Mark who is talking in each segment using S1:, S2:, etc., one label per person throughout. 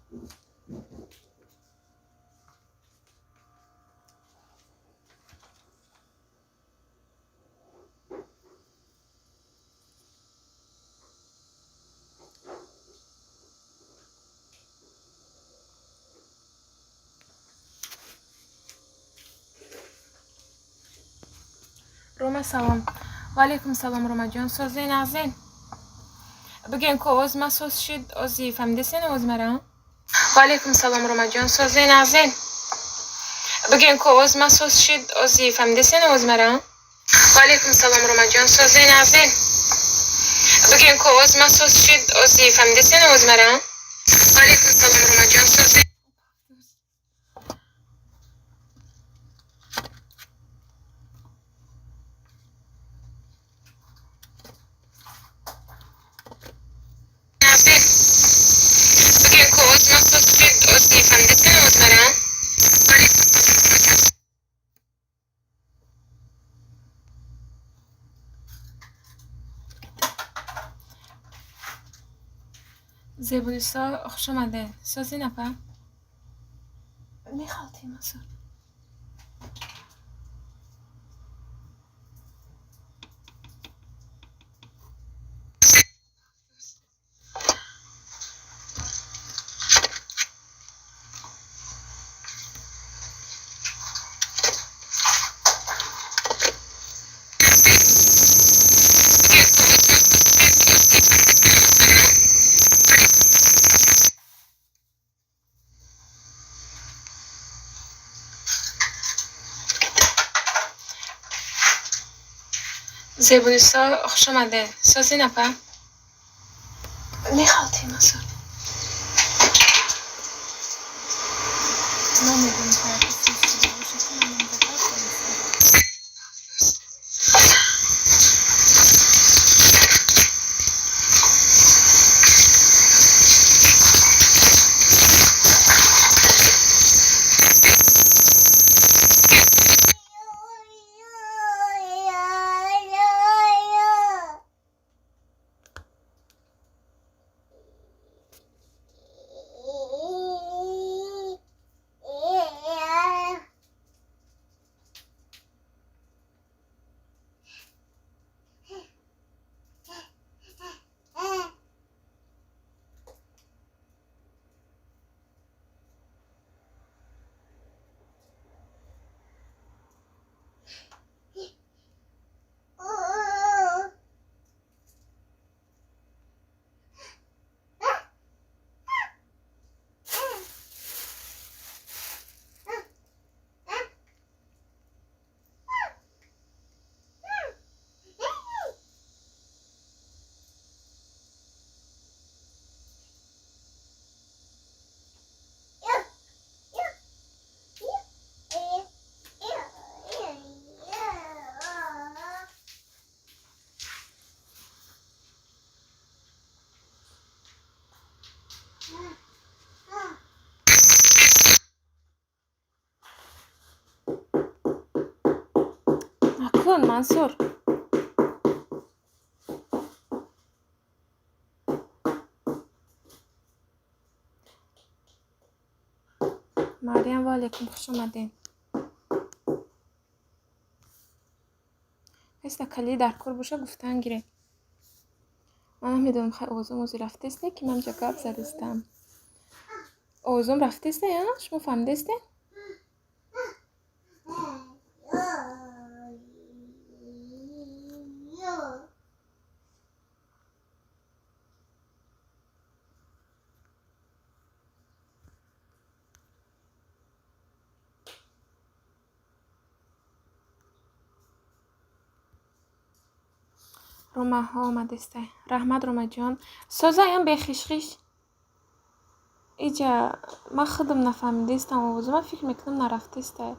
S1: Рома, салом. Ваалайкум салом, Ромаҷон. Созен, нағзен? Бигем, ку овози ман соз шид? Ози фаҳмидесен овози мара? Ваалайкум салом, Ромаҷон. Созен, нағзен? Бигем, ку овози ман соз шид? Ози фаҳмидесен овози мара? Ваалайкум салом, Ромаҷон. Созен, нағзен? Бигем, ку овози ман соз шид? Ози фаҳмидесен овози мара? Ваалайкум салом, Ромаҷон. Созен. Нағзен? Бигем, ку овози ман соз шид? Ози фаҳмидесен овози мара? Ваалайкум салом, Ромаҷон. Зебунисо, хуш омадед. Созин, апа? Мехалтӣ, Мансур. Зебунисо, хуш омадед. Созин, апа? Мехалтӣ, Мансур. Намедонам, ҳаракат соз шуда бошад, ки ман инҷа гап задистам. Накун, Мансур. Марьям, ваалайкум, хуш омадед. Касе калид дар кор боша, гуфтан гиред. Ман намедонам, хай, овозом ози рафтест, не ки ман ҷа гап задистам. Овозом рафтест, не, а? Шумо фаҳмидестед? Ромаҳо омадестай. Раҳмат, Ромаҷон. Созаям бехишхиш. Иҷа ман худам нафаҳмидестам овозо. Ман фикр мекунам, нарафтестай.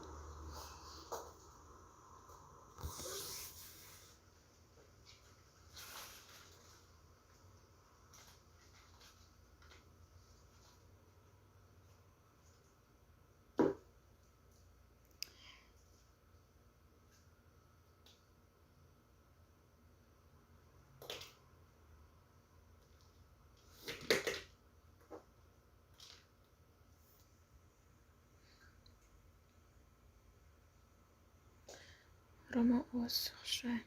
S1: Рома овоз хушрӯя.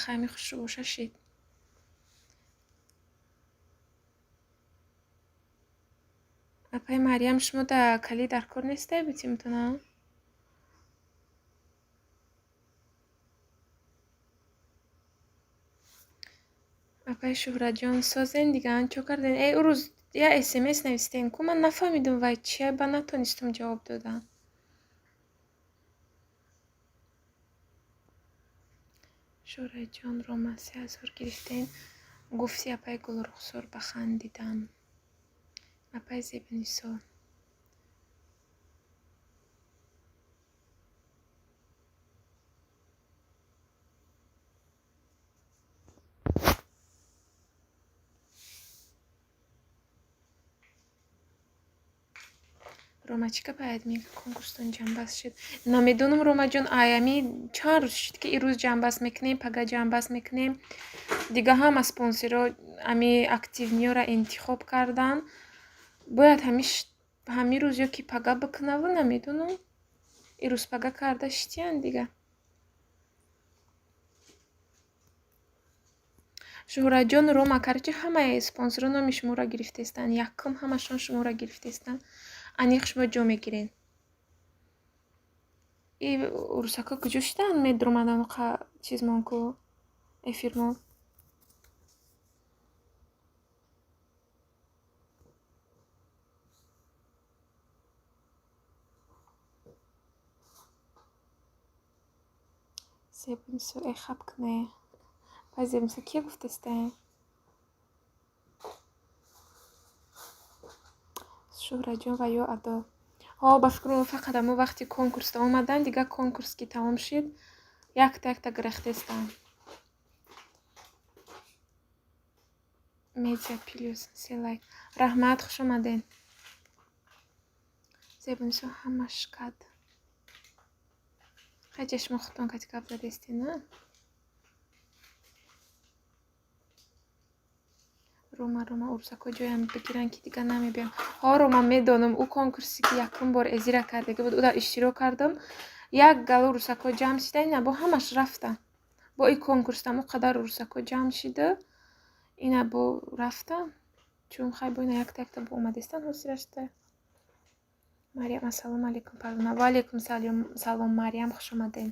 S1: Хайми хушрӯ боша шид. Апаи Марьям, шумо да кали дар кор нестай бутимтона? Апаи Шуҳратҷон, созен диган чо карден? Эй, ӯ рӯз я смс навистен ку, ман нафаҳмидум вай чия, ба натонистум ҷавоб додан. Шуҳратҷон, Рома, 3000 гирифтен. Гуфти апаи Гулрухсор, ба хандидам. Апаи Зебинисо. Рома, чӣ гапа админ конкурстон ҷамъбаст шуд? Намедонам, Ромаҷон, аями чанд рӯз шуд, ки ирӯз ҷамъбаст мекунем, пага ҷамъбаст мекунем. Дига ҳама спонсорро ами активниёра интихоб кардан. Бояд ҳамин рӯз ё ки пага бикунаву намедонам. Ирӯз пага карда шитиян дига. Шуҳратҷон, Рома, короче, ҳамаи спонсорро номи шуморо гирифтаистанд. Якум ҳамашон шуморо гирифтаистанд. Аниқ шумо ҷо мегирен. И урусако куҷо шидаанд? Медуромадан қа чизмон ку эфирмон. Зебинисо, э хаб кне. Пай Зебинисо кия гуфтастае? Шуҳратҷон ва ё адо. Ҳо, ба фикрам фақат амо вақти конкурсда омадан, дига конкурс ки тамом шид, якта якта гирехтестанд. Медиа плюс се лайк. Раҳмат, хуш омаден. Зебинисо ҳамаш кад. Хай чашмо худтон кати гап задестен, а? Рома, Рома, урусако ҷоям бигиранд, ки дига намебиям. Ҳо, Рома, медонам, ӯ конкурсе ки якум бор эзира кардага буд, ӯ иштирок кардам. Як гала урусако ҷамъ шида, ина бо ҳамаш рафтан. Бо и конкурсдам ӯ қадар урусако ҷамъ шида, ина бо рафтан. Чун хай бо ина якта якта бо омадестан ҳозирашта. Марьям, ассалому алайкум, Парвона. Ва алайкум салом, Марьям, хуш омаден.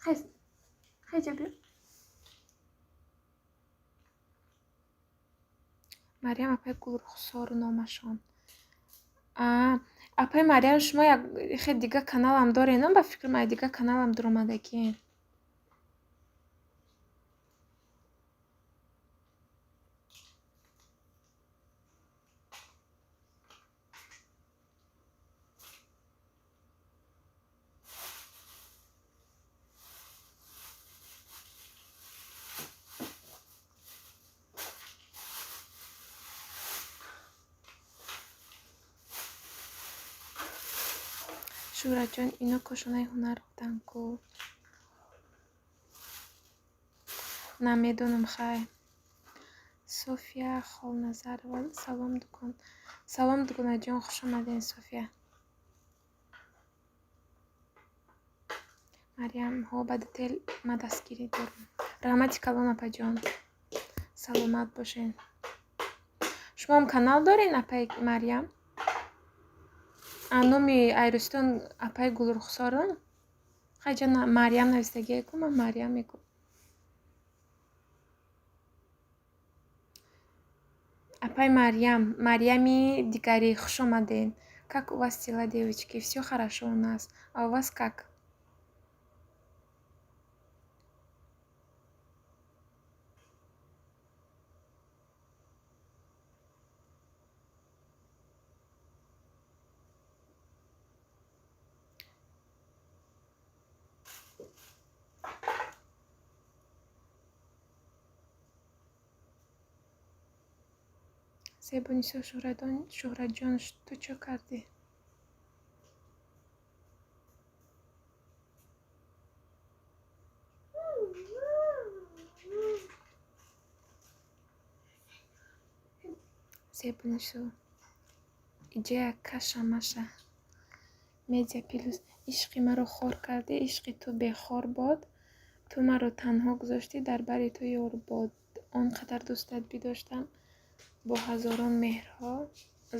S1: Хез ҷабир. Марьям апаи Гулрухсор номашон. Апаи Марьям, шумо як хе дига каналам дорен, ба фикрам ай дига каналам дуромадагиен. Шуҳратҷон, ино кошонаи ҳунар буданд ку. Намедонам, хай. София Холназарова, салом дукон. Салом, дугонаҷон, хуш омаден, София. Марьям, ҳо, ба детел ма дастгирӣ дорам. Раҳмати калон, апаҷон. Саломат бошен. Шумоам канал дорен, апаи Марьям? Номи айрӯстон апаи Гулрухсора? Хайҷа Марьям навистагие ку, ман Марьям мегӯм. Апаи Марьям, Марьями дигари, хуш омаден. Как у вас дела, девочки? Всё хорошо у нас. А у вас как? Зебонисо, Шуҳратҷон, ту чӣ кардӣ? Зебунисо, иҷая каша маша. Медиа Плюс, ишқи маро хор кардӣ, ишқи ту бехор бод, ту маро танҳо гузоштӣ, дар бари ту ёр бод. Он қадар дӯстат бидоштам бо ҳазорон меҳрҳо,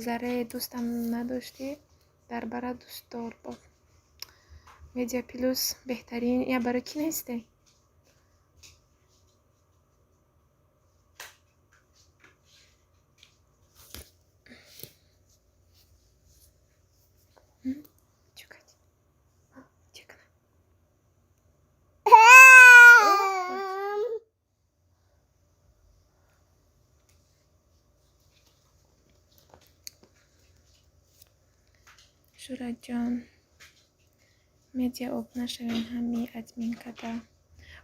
S1: заррае дӯстам надоштӣ, дар барат дӯстдор бод. Медиа Плюс беҳтарин. Я барои кӣ нестӣ? Шураҷон, медиа об нашавем ҳами админ када.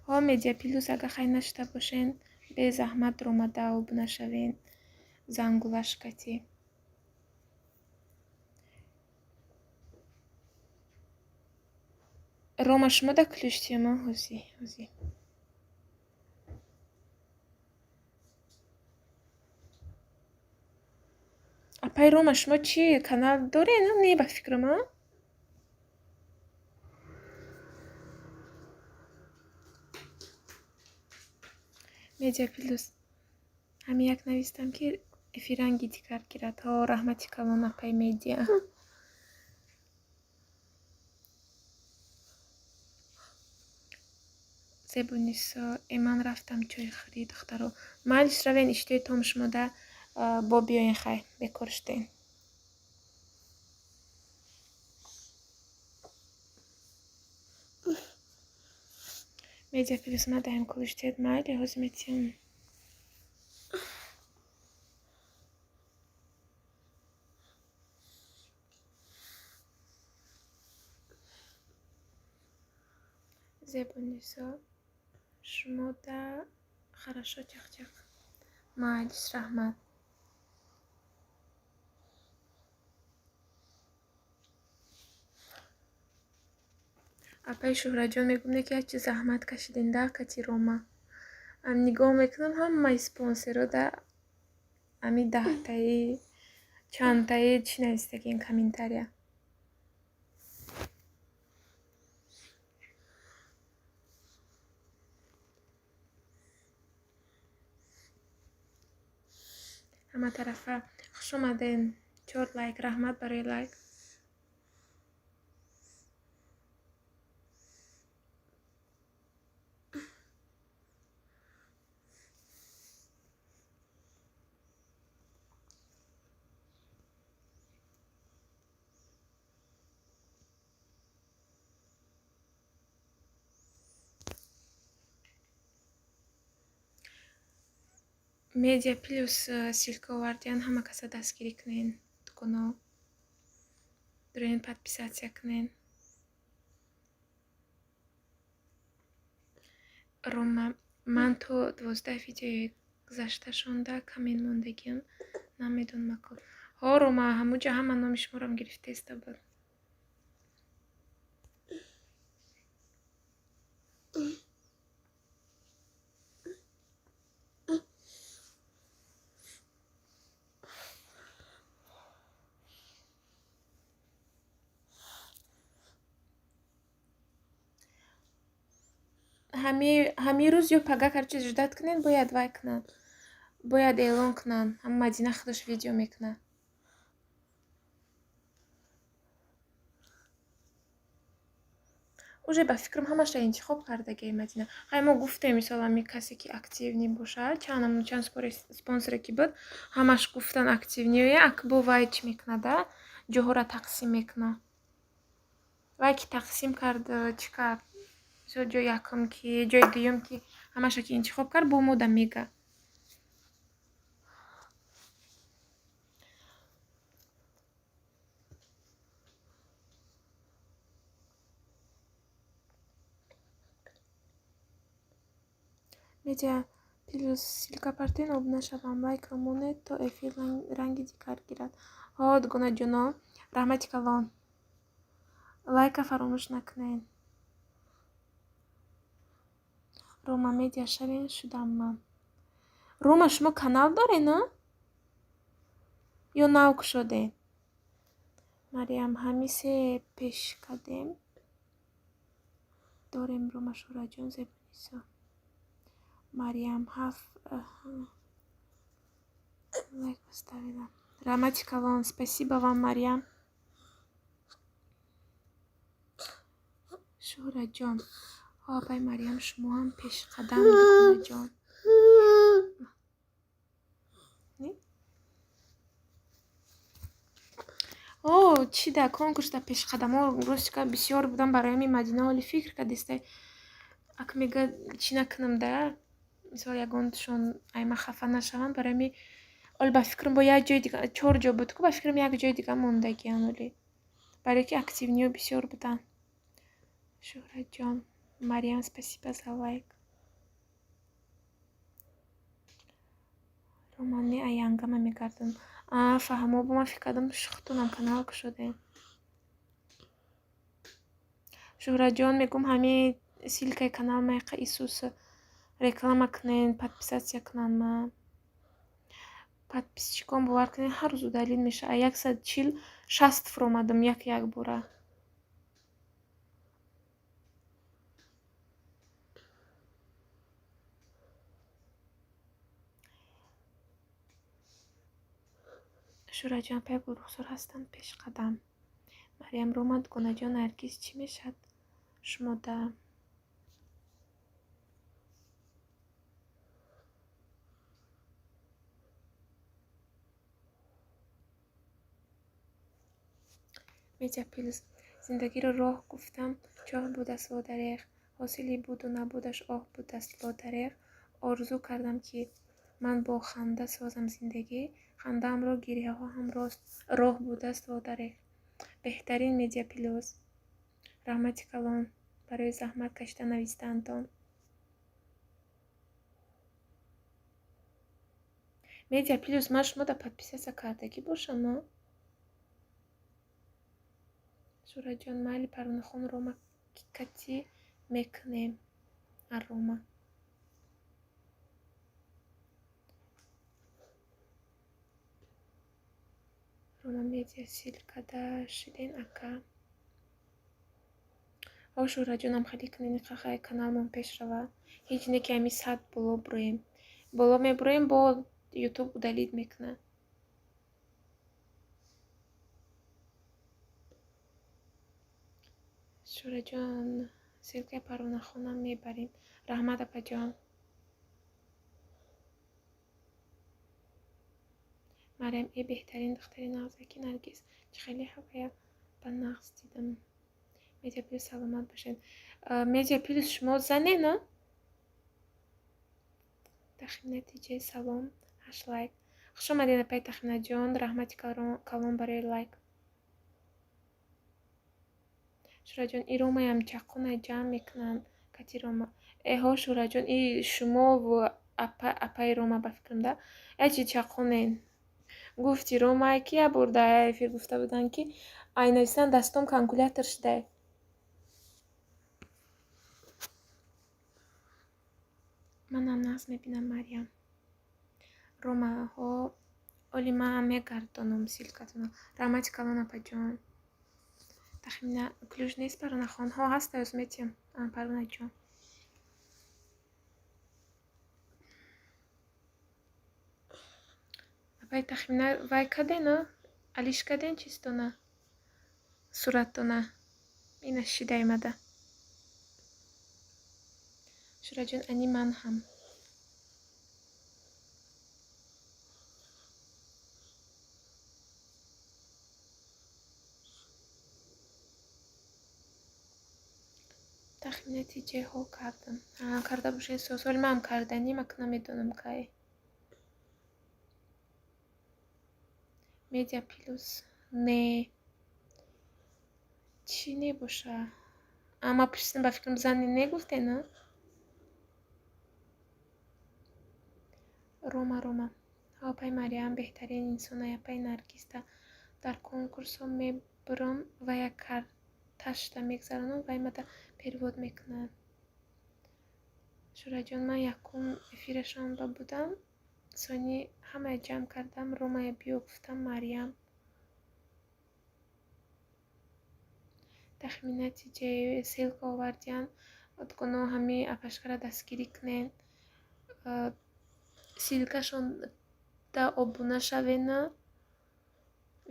S1: Ҳо, Медиа Плюс, агар хай нашуда бошен, безаҳмат ромада об нашавен, зангулаш кати. Рома, шумо да ключ тиёма? Ҳозӣ, ҳозӣ. Апай Рома, шумо чӣ канал дорен? Не, ба фикрам, а? Медиа Плюс. Ҳами як навистам, ки эфир ранги дигар гирад. Ҳо, раҳмати калон, апай Медиа. Зебунисо, э ман рафтам чойхӯрӣ, духтаро. Майлиш, равен, иштиҳои том шумода бо биёен, хай, бекор шуден. Медиа Плюс, ма даҳем ключ тиҳед, майли, ҳозир метиҳам. Зебунисо, шумода хорошо чақ-чақ. Майлиш, раҳмат. Апаи Шуҳратҷон, мегӯм, ки ҳарчи заҳмат кашидем да кати Рома. Ам нигоҳ мекунам, ҳамаи спонсорро да ами 10таи чандтаи чӣ навистагин комментария. Ҳама тарафа хуш омадем. Чор лайк, раҳмат барои лайк. Медиа Плюс, ссылка овардиян, ҳама каса дастгирӣ кунен, дуконо. Дурен, подписаться кунен. Рома, ман то 12 видеои гузашташонда коммент мондагиам, намедонам ако. Ҳо, Рома, ҳамуҷа ҳама номи шуморам гирифтаиста буд. Ҳами рӯз ё пага ҳарчи ждать кунед, бояд вай кунанд. Бояд эълон кунанд. Ҳама Мадина худаш видео мекунад. Уже ба фикрам ҳамаша интихоб кардагиай Мадина. Хай, мо гуфтем, мисол, ҳами касе ки активный бошад, чанд спонсоре ки буд, ҳамаш гуфтан активный оя, ак бо вай чӣ мекунад, а? Ҷоҳоро тақсим мекунад. Вай ки тақсим кард, чӣ кард? Мисол, ҷои якум ки, ҷои дуюм ки, ҳамаша ки интихоб кард, бо мода мега. Медиа Плюс, ссылка партен, об нашавам, лайкро монед, то эфир ранги дигар гирад. Ҳо, дугонаҷоно, раҳмати калон. Лайка фаромӯш накунед. Рома, медиа шавен, шудам ман. Рома, шумо канал доред, а? Ё нав кушодем? Мариям, ҳамисе пеш кардем. Дорем Рома, Шураҷон, Зебунисо. Мариям, ҳафт лайк поставила. Раҳмати калон, спасибо вам, Мариям. Шуҳраҷон, апай Мариям, шумо ҳам пешқадам, дуконаҷон. О, чӣ да конкурс да пешқадамо рости ка бисёр будам, барои ҳамин Мадина оли фикр кардистай. Ак мега чӣ накунам да, мисол ягонташон айма хафа нашаванд, барои ҳамин оли ба фикрам бо як ҷои дига чор ҷо буд ку, ба фикрам як ҷои дига мондагиан оли. Барое ки активный ҳо бисёр буданд. Шуҳратҷон, Мариям, спасибо за лайк. Романи аянгама мегардам. А, фаҳмо, бо ман фикр кардам шухтунам канал кушодем. Шуҳратҷон, мегӯм ҳамин ссылка и канал майқа Исус реклама кунен, подписаться кунанд ма. Подписчик он бовар кунед, ҳар рӯз удалить мешавад. А 140 60 фуромадам як як бора. Шуҳратҷон, апай Гулрухсор ҳастанд пешқадам. Мариям, Рома, дугонаҷон, Наргиз, чӣ мешавад шумода? Медиа плюс. Зиндагиро роҳ гуфтам, чоҳ будаст водареғ. Ҳосили буду набудаш оҳ будаст водареғ. Орзу кардам, ки ман бо ханда созам зиндагӣ, хандаамро гирьяҳо ҳам роҳ будаст водареғ. Беҳтарин Медиа плюс. Раҳмати калон барои заҳмат кашида навистанатон. Медиа плюс, ман шумо да подписаться кардагӣ бошам, а? Шуҳратҷон, майли Парвинахон, Рома катӣ мекунем. Арома. Рома медиа ссылка да шиден ака. О, Шуҳратҷонам, хеле кунед иқахай каналмон пеш рава. Ҳеҷ не ки ҳами 100 боло буроем. Боло мебуроем, бо Ютуб удалить мекунад. Шуҳратҷон, ссылка и Парвинахонам мебарем. Раҳмат, апаҷон. Мариям, э беҳтарин духтари нағзаки Наргиз. Чӣ хеле ҳавая ба нағз дидам. Медиа плюс, саломат бошед. Медиа плюс, шумо занен, а? Тахмина тиҷе, салом, ҳашт лайк. Хуш омадед, апай Тахминаҷон, раҳмати калон барои лайк. Шуҳратҷон, и Ромаям чаққуна ҷамъ мекунанд кати Рома. Эҳо, Шуҳратҷон, и шумову апаи Рома ба фикрам да? Як чи чаққунен. Гуфти Ромае ки як бор дар эфир гуфта буданд, ки ай нависан дастом калькулятор шудай. Манам нағз мебинам, Мариям. Ромаҳо, оли ман мегардонам ссылка тонро. Раҳмати калон, апаҷон. Тахмина ключ нест, Парвинахон? Ҳо, ҳаст, оз метиҳам, Парвинаҷон. Апай Тахмина, вай карден, а? Алиш карден чизтона? Сураттона. Ина шида омада. Шуҳратҷон, ани ман ҳам. Тахмина тиҷеҳо кардам. Карда бошед, соли манам карданӣ, ман намедонам кай. Медиа плюс не. Чӣ небоша? А ман пурсидам, ба фикрам зани не гуфтен, а? Рома, Рома. Апай Мариям беҳтарин инсонай, апай Наргизда дар конкурсҳо мебурам ва як карташта мегзаронам, вай мада перевод мекунад. Шуҳратҷон, ман якум эфирашон ба будам, Сони ҳамая ҷамъ кардам, Ромая биё гуфтам, Марьям. Тахмина тиҷаи ссылка овардиян. Откуно ҳами апашкара дастгирӣ кунен. Ссылкашон да обуна шавена.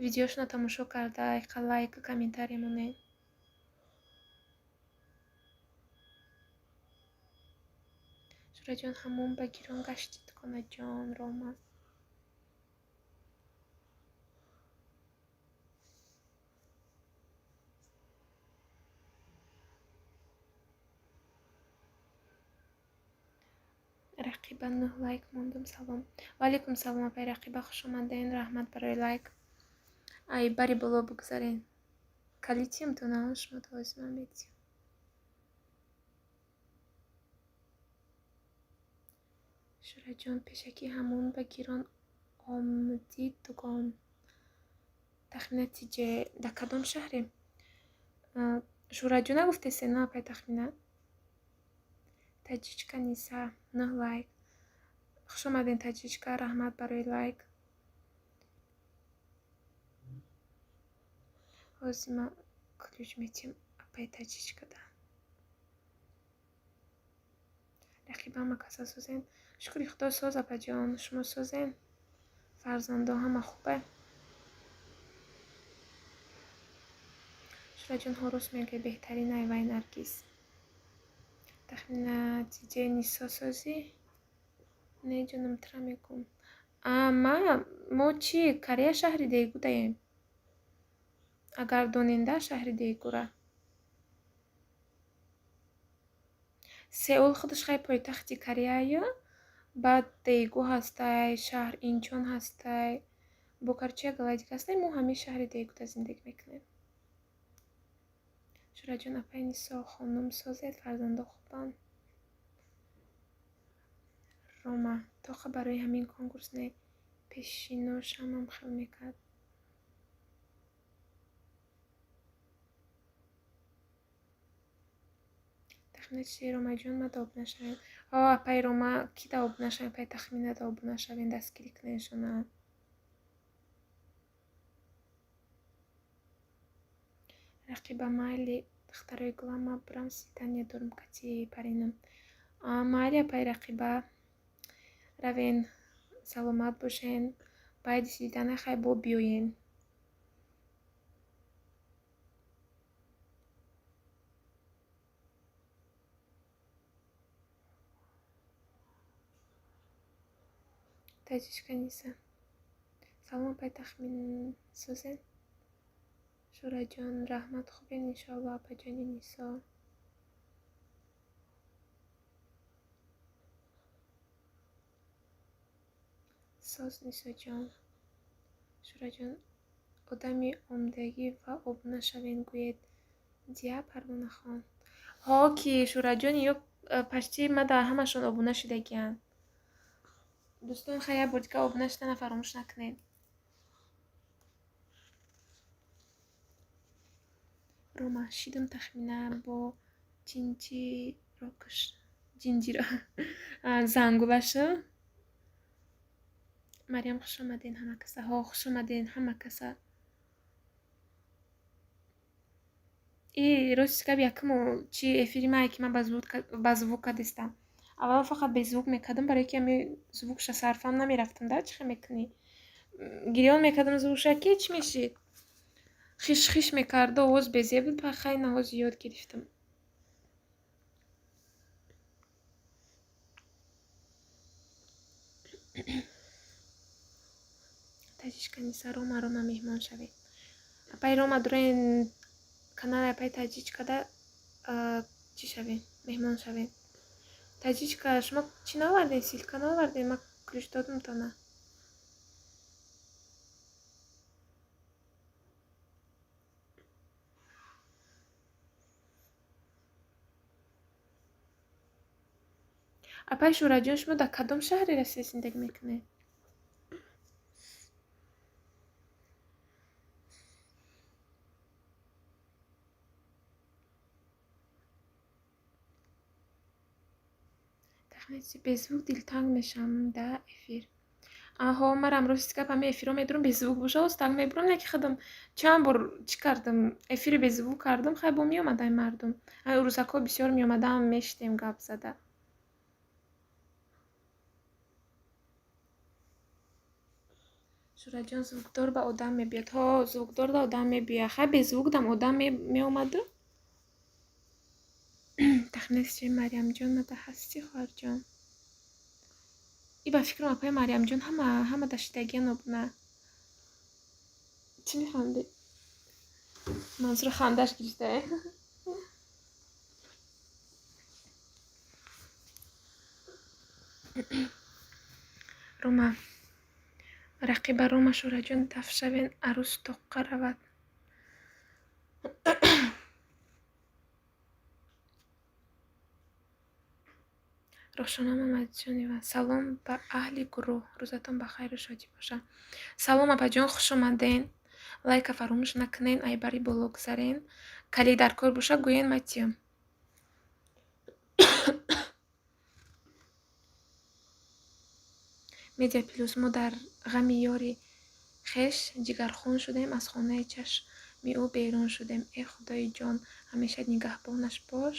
S1: Видеошона тамошо карда, иқа лайк, комментарий монен. Шураҷон, ҳамон ба гирон гаштид конаҷон, Рома. Рақиба 9 лайк мондум, салом. Ва алайкум салом, апай Рақиба, хуш омаден, раҳмат барои лайк. Ай, бари боло бугзарен. Калитиям ту на, шумо тавозима метиям. Шураҷон, пешакӣ ҳамон ба гирон омдӣ дугон. Тахмина тиҷе дар кадом шаҳре? Шураҷон нагуфтесе, на, апай Тахмина? Таҷичка Ниса, 9 лайк. Хуш омаден, Таҷичка, раҳмат барои лайк. Ҳозир ман ключ метиҳам апай Таҷичкада. Рақиба ҳама каса созен. Шукри Худо соз, апаҷон, шумо созен. Фарзандо ҳама хубе. Шураҷон, ҳо рост мегӯӣ, беҳтарин айвай Наргиз. Тахмина тиҷаи Нисо созӣ? Не, ҷонам, тра мегӯм. Ма мо чӣ Корея шаҳри Дейгу даем. Агар доненда шаҳри Дейгура. Сеул худаш хай пойтахти Кореяю, баъд Дейгу ҳастай, шаҳр Инчон ҳастай, бо карчия галай дига ҳастай, мо ҳамин шаҳри Дейгуда зиндагӣ мекунем. Шураҷон, апай Нисо хонум созед, фарзандо хубанд. Рома, тоқа барои ҳамин конкурс не, пешиношамам хел мекард. Тахмина чизе, Ромаҷон, ма да обуна шавем. О, апай Рома, ки да обуна шавем? Апай Тахмина да обуна шавем, дастгирӣ куненшона. Рақиба майли, духтарои гулам, ма бурам свидания дорум кати паринам. Майли, апай Рақиба, равен, саломат бошен, баъди свидания хай бо биёен. Таҷичка Ниса. Салом, апай Тахмин, созен? Шураҷон, раҳмат, хубен иншоалло, апаҷони Нисо. Соз, Нисоҷон. Шураҷон, одами омдагӣ ва обуна шавен гӯед. Дия Парвонахон. Ҳо ки Шураҷон ё почти ма дар ҳамашон обуна шудагианд. Дӯстон, хай як бор дига обуна шудана фаромӯш накунед. Рома, шидам Тахмина бо ҷинҷирокаш. Ҷинҷиро. Зангулашу. Марьям, хуш омаден ҳама каса. Ҳо, хуш омаден ҳама каса. И рости гап якуму чи эфири мае ки ман ба звук кадистам. Аввал фақат беззвук мекардам, барое ки ҳами звукша сарфам намерафтам, да, чӣ хел мекунӣ? Гирён мекардам звукша, ки чӣ мешид? Хиш-хиш мекарду, овоз безеб буд, ба хай наҳоз ёд гирифтам. Таҷичка Ниса, Рома, Рома, меҳмон шавед. Апай Рома, дурен канали апай Таҷичкада чӣ шавем, меҳмон шавем. Таҷичка, шумо чӣ наовардем? Ссылка наовардем? Ман ключ додам тона. Апай Шураҷон, шумо дар кадом шаҳри Россия зиндагӣ мекунед? Тахмина, беззвук дилтанг мешавам да эфир. Аҳо, марам рости гап, ҳами эфирро медурам, беззвук боша, остак мебурам, не ки худам чанд бор чӣ кардам, эфири беззвук кардам, хай бо меомадай мардум. Ай рӯзакҳо бисёр меомадам, мешидем гап зада. Шураҷон, звукдор ба одам мебиёд. Ҳо, звукдор да одам мебиёяд. Хай беззвук дам одам меомаду. Тахминест чи Марьямҷон мада ҳастӣ, хоҳарҷон? И ба фикрам апаи Марьямҷон ҳама даштидагиан обуна. Чӣ механдӣ? Мансур хандаш гирифта. Рома, рақиба Рома, Шураҷон, даф шавен, арӯс тоққа равад. Рӯхшона Мамадҷонова, салом ба аҳли гурӯҳ, рӯзатон ба хайру шодӣ бошад. Салом, апаҷон, хуш омаден. Лайка фаромӯш накунен, айбари боло гузарен. Кале дар кор боша, гӯен, матиём. Медиа Плюс, мо дар ғами ёри хеш ҷигархун шудем, аз хонаи чашми ӯ берун шудем. Э худои ҷон, ҳамеша нигаҳбонаш бош,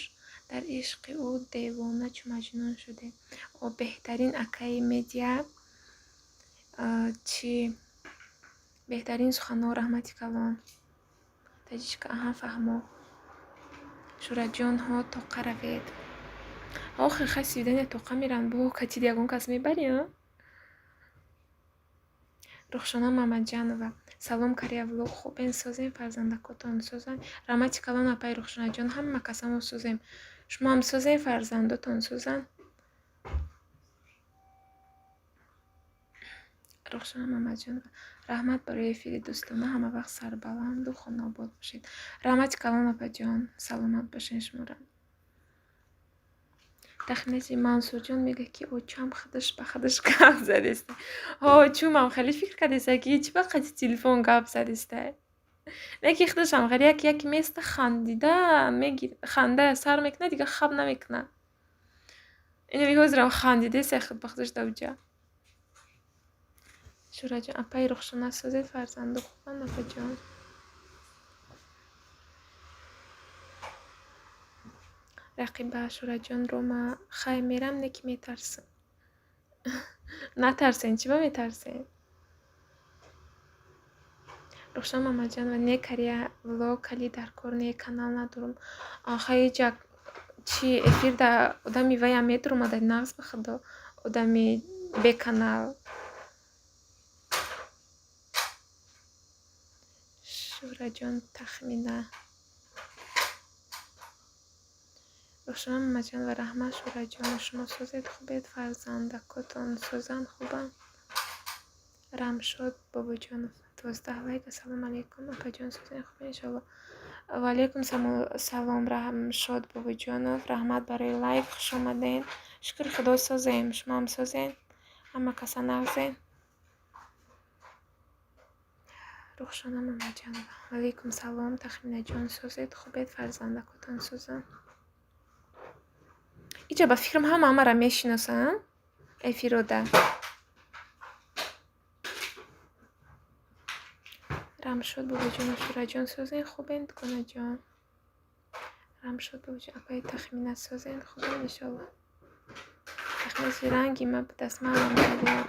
S1: дар ишқи ӯ девона чу маҷнун шудем. О, беҳтарин акаи Медиа, чӣ беҳтарин суханҳо, раҳмати калон. Таҷичка, аҳа, фаҳмо. Шураҷонҳо, тоқа равед. Охи, хай свидания тоқа меранд, бо катид ягон кас мебарӣ, а? Рухшона Мамаҷанова, салом, Кария влог, хубен, созем, фарзандакотон созанд. Раҳмати калон, апаи Рухшонаҷон, ҳама касамо созем. Шумоам созем, фарзандотон созанд. Рухшона Мамаҷанова, раҳмат барои эфири дӯстона, ҳама вақт сарбаланду хонаобод бошед. Раҳмати калон, апаҷон, саломат бошед шуморо. Тахминати Мансурҷон мегӯяд, ки очам худаш ба худаш гап задеста. Ҳо, чумам хеле фикр кардеста, ки чӣ ба қати телефон гап задеста. Не ки худашам хеле як яке места, хандида мегир, ханда сар мекунад, дигар хаб намекунад. Ин ҳозирам хандидеса худ ба худаш давҷа. Шураҷон, апаи Рухшона, созед, фарзанду хубанд, апаҷон. Рақиба Шураҷон, Рома, хай мерам, не ки метарсам. Натарсен, чӣ ба метарсен? Рухшона Мамаҷанова, не Кария влог, кали дар кор не, канал надорам. Хай ҷа чи эфир да одами ваям медуромада, нағз ба худо, одами беканал. Шураҷон, Тахмина. Рухшона Мамаҷанова, раҳмат, Шураҷон, шумо созед, хубед, фарзандакотон созанд, хубанд. Рамшод Бобоҷонов, 12 лайк. Ассалому алайкум, апаҷон, созед, хубед, иншоалло. Ва алайкум салом, Рамшод Бобоҷонов, раҳмат барои лайк, хуш омаден. Шукри худо созем, шумоам созен, ҳама каса нағзен. Рухшона Мамаҷанова, алайкум салом, Тахминаҷон, созед, хубед, фарзандакотон созанд. Иҷа ба фикрам ҳама ҳамаро мешиносанд эфирода. Рамшод Бобоҷонов, Шураҷон, созен, хубен, дугонаҷон. Рамшод Бобоҷон, апаи Тахмина, созен, хубен, иншоалло. Тахмина ранги ма будаст, манам мегӯям.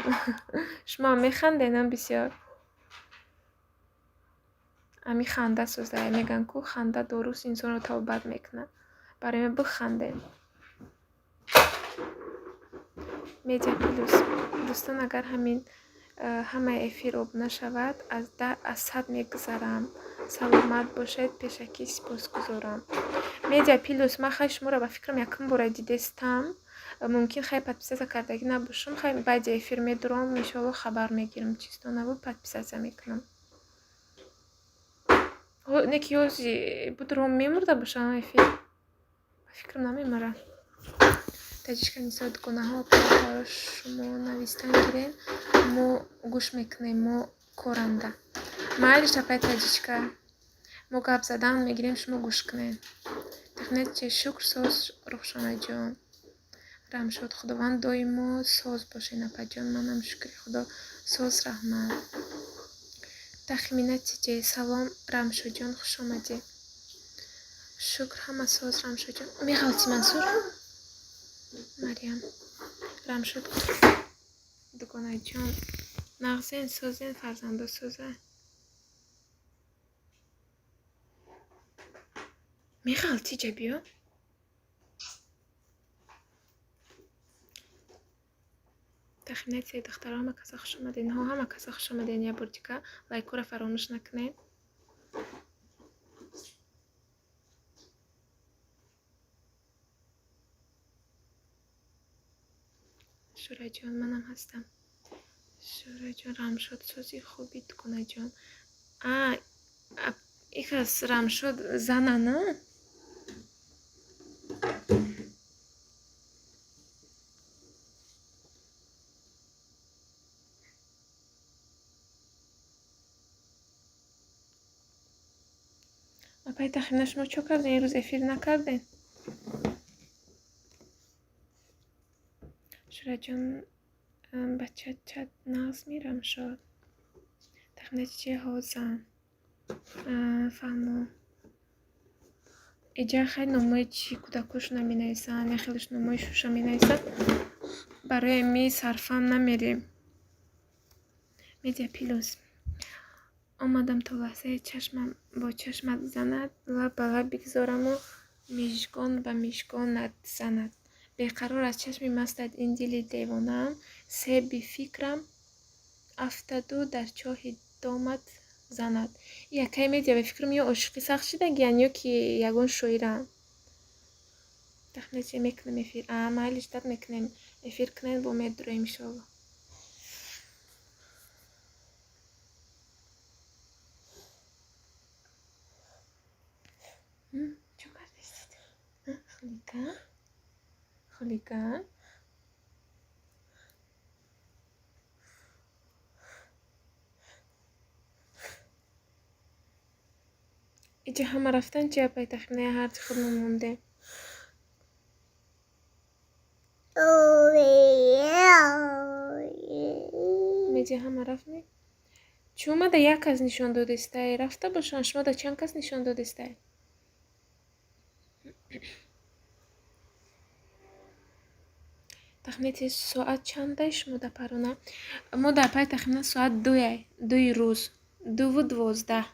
S1: Шумоам механденам бисёр. Ами ханда созда, мегӯянд ку ханда доруст инсонро тавбат мекунад. Барои ма бихандем. Медиа Плюс. Дӯстон, агар ҳамин ҳамаи эфир обуна шавад, аз 10 аз 100 мегузарам. Саломат бошед, пешакӣ сипосгузорам. Медиа Плюс, ман хай шуморо ба фикрам якум бора дидестам. Мумкин хай подписаться кардагӣ набошам, хай баъди эфир медурам, иншоалло хабар мегирам, чисто набуд, подписаться мекунам. Не ки ёзи будуром мемурда бошам эфир. Ба фикрам намемурад. Таҷичка Нисо, дугонаҳо, апаҳоро шумо навистан гирен, мо гӯш мекунем, мо коранда. Майлиш, апаи Таҷичка, мо гап задан мегирем, шумо гӯш кунед. Тахминат чи, шукр, соз, Рухшонаҷон. Рамшод, Худованд доимо соз бошед, апаҷон, манам шукри Худо Соз, раҳмат. Тахмина Тиҷей, салом, Рамшоҷон, хушомадӣ. Шукр, ҳама соз, Рамшоҷон. Меғалти, Мансур? Марьям. Рамшод, дугонаҷон. Нағзен, созен, фарзандо соза. Меғалти, ҷа биё. Тахмина Тиҷей, духтаро, ҳама каса хуш омаден. Ҳо, ҳама каса хуш омаден. Я бордика лайкора фаромӯш накунед. Шураҷон, манам ҳастам. Шураҷон, Рамшод сози хуби, дугонаҷон. А, икас Рамшод зана, на? Апай Тахмина, шумо чо кардем? Имрӯз эфир накардем? Шураҷон, бача чат нағз Рамшод. Тахмина Тиҷей, ҳо, зан. Фаҳмо. Иҷа хай номои чи кӯдакошона менависанд, я хелеш номои шуша менависанд. Барои ми сарфам намерем. Медиа Плюс. Омадам то лаҳзаи чашмам бо чашмат занад, лаб ба лаб бигзораму мижгон ба мижгонат занад. Беқарор аз чашми мастат ин дили девонаам, себи фикрам афтаду дар чоҳи домат занад. Якай медиа ба фикрам ё ошиқӣ сахт шидагиян, ё ки ягон шоирам. Тахмина чи мекунем эфир? А, майли, ждать мекунем. Эфир кунед, бо медуроем иншоалло. Чо кардастед? Хулиган? Хулиган? Иҷа ҳама рафтан чи, апай Тахмина, ҳарчи худмон мондем? Медиа ҳама рафт ми? Чӣ омада як кас нишон додистай? Рафта бошанд, шумо да чанд кас нишон додистай? Тахминати соат чандай шумо да Парона? Мо дар пай Тахмина соат дуяй, дуи рӯз, 2:12.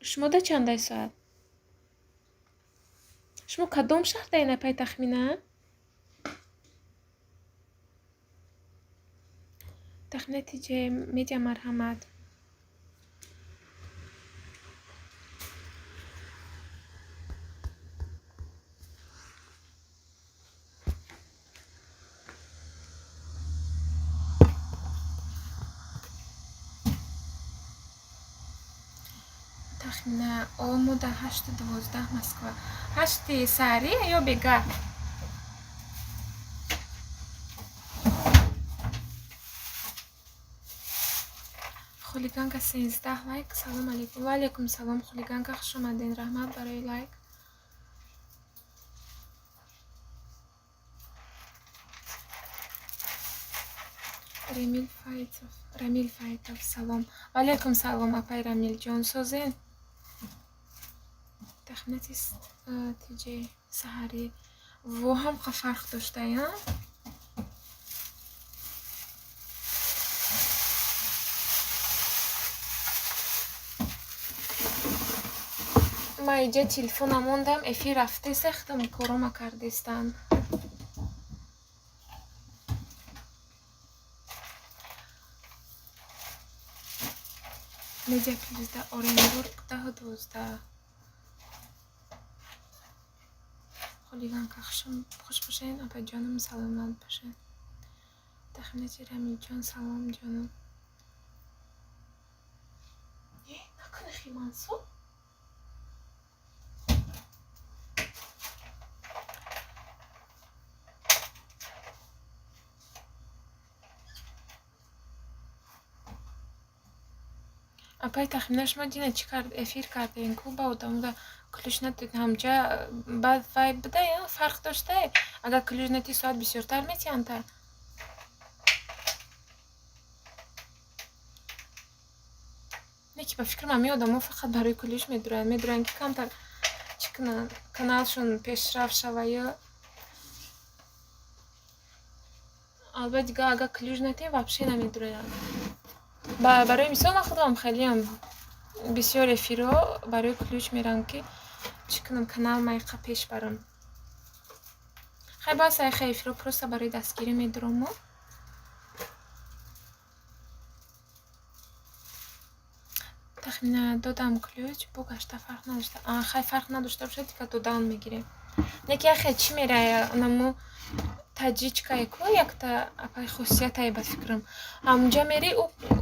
S1: Шумо да чандай соат? Шумо кадом шаҳрдаен, апай Тахмина? Тахмина Тиҷей, медиа марҳамат. Тахмина, о, мо дар 8:12 Москва. Ҳашти саҳарӣ ё бегаҳ? Хулиганка 13 лайк. Салом алейкум. Ва алейкум салом, Хулиганка, хуш омаден. Раҳмат барои лайк. Рамил Файтов, Рамил Файтов, салом. Ва алейкум салом, апай Рамилҷон, созен? Тахминати Тиҷей саҳарӣ. Во, ҳам қа фарқ доштая? Ма иҷа телефона мондам, эфир рафтеса, худам корома кардестам. Медиа Плюс да Оренбург 10:12. Хулиганка, хуш бошен, апаҷонам, саломат бошен. Тахминати Рамилҷон, салом, ҷонам. Е, накунахи, Мансур? Апай Тахмина, шумо дина чӣ кард, эфир кардем ку, ба одамода ключ надодед, ҳамҷа баъд вай буда, фарқ доштае, агар ключ надӣ, соат бисёртар метиҳанд та? Не ки ба фикрам ҳамин одамо фақат барои ключ медуранд, медуранд ки камтар чӣ кунанд, каналшон пешрафт шава ё албат дига агар ключ натиҳем, вообще намедуранд. Барои мисол, ман худам хелеам бисёр эфирҳо барои ключ мерам, ки чӣ кунам, канал майқа пеш барам. Хай, бас айха эфирҳо просто барои дастгирӣ медураму. Тахмина додам ключ, бо гашта фарқ надошта. Хай, фарқ надошта бошад, дига додан мегирем. Не ки яхе чӣ мерая, анаму таҷичкае ку, якта апай хусусиятае ба фикрам. Ҳамунҷа мери,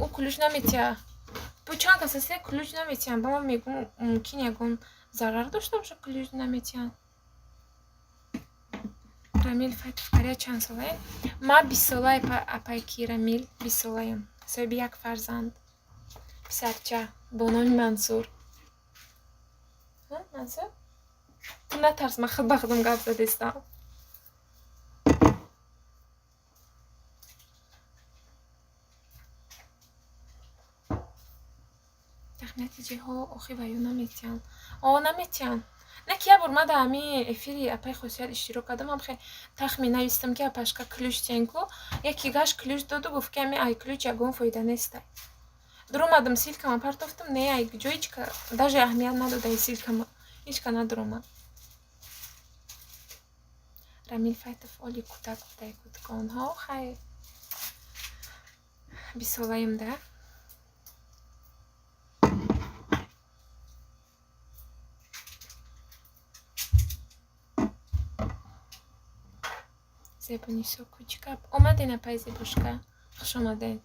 S1: ӯ ключ наметиҳа. Бо чанд кас аст, ключ наметиҳанд. Ба ман мегӯм, мумкин ягон зарар дошта бошад, ключ наметиҳанд. Рамил Фатов, Кария чанд солаем? Ман 20-солаи, апайки Рамил, 20-солаям. Соҳиби як фарзанд. Писарча бо номи Мансур. Мансур? Ту натарс, ман худ ба худам гап задистам. Натиҷаҳо охи ва ё наметиҳанд. О, наметиҳанд. Не ки як бор ман дар ҳамин эфири апаи хусусият иштирок кардам, ҳам хе тахмин навистам, ки апашка ключ тиҳен ку, яке гашт ключ доду, гуфт, ки ҳамин ай ключ ягон фоида нестай. Дуромадам, ссылкама партофтам, не, ай ҷо ҳичка даже аҳамият надодаи ссылкама, ҳичка надуромад. Рамил Файтов оли кӯдак будай, кӯдаконҳо, хай, 20-солаем да. Зебонисо, кучи гап? Омаден, апай Зебошка, хуш омаден.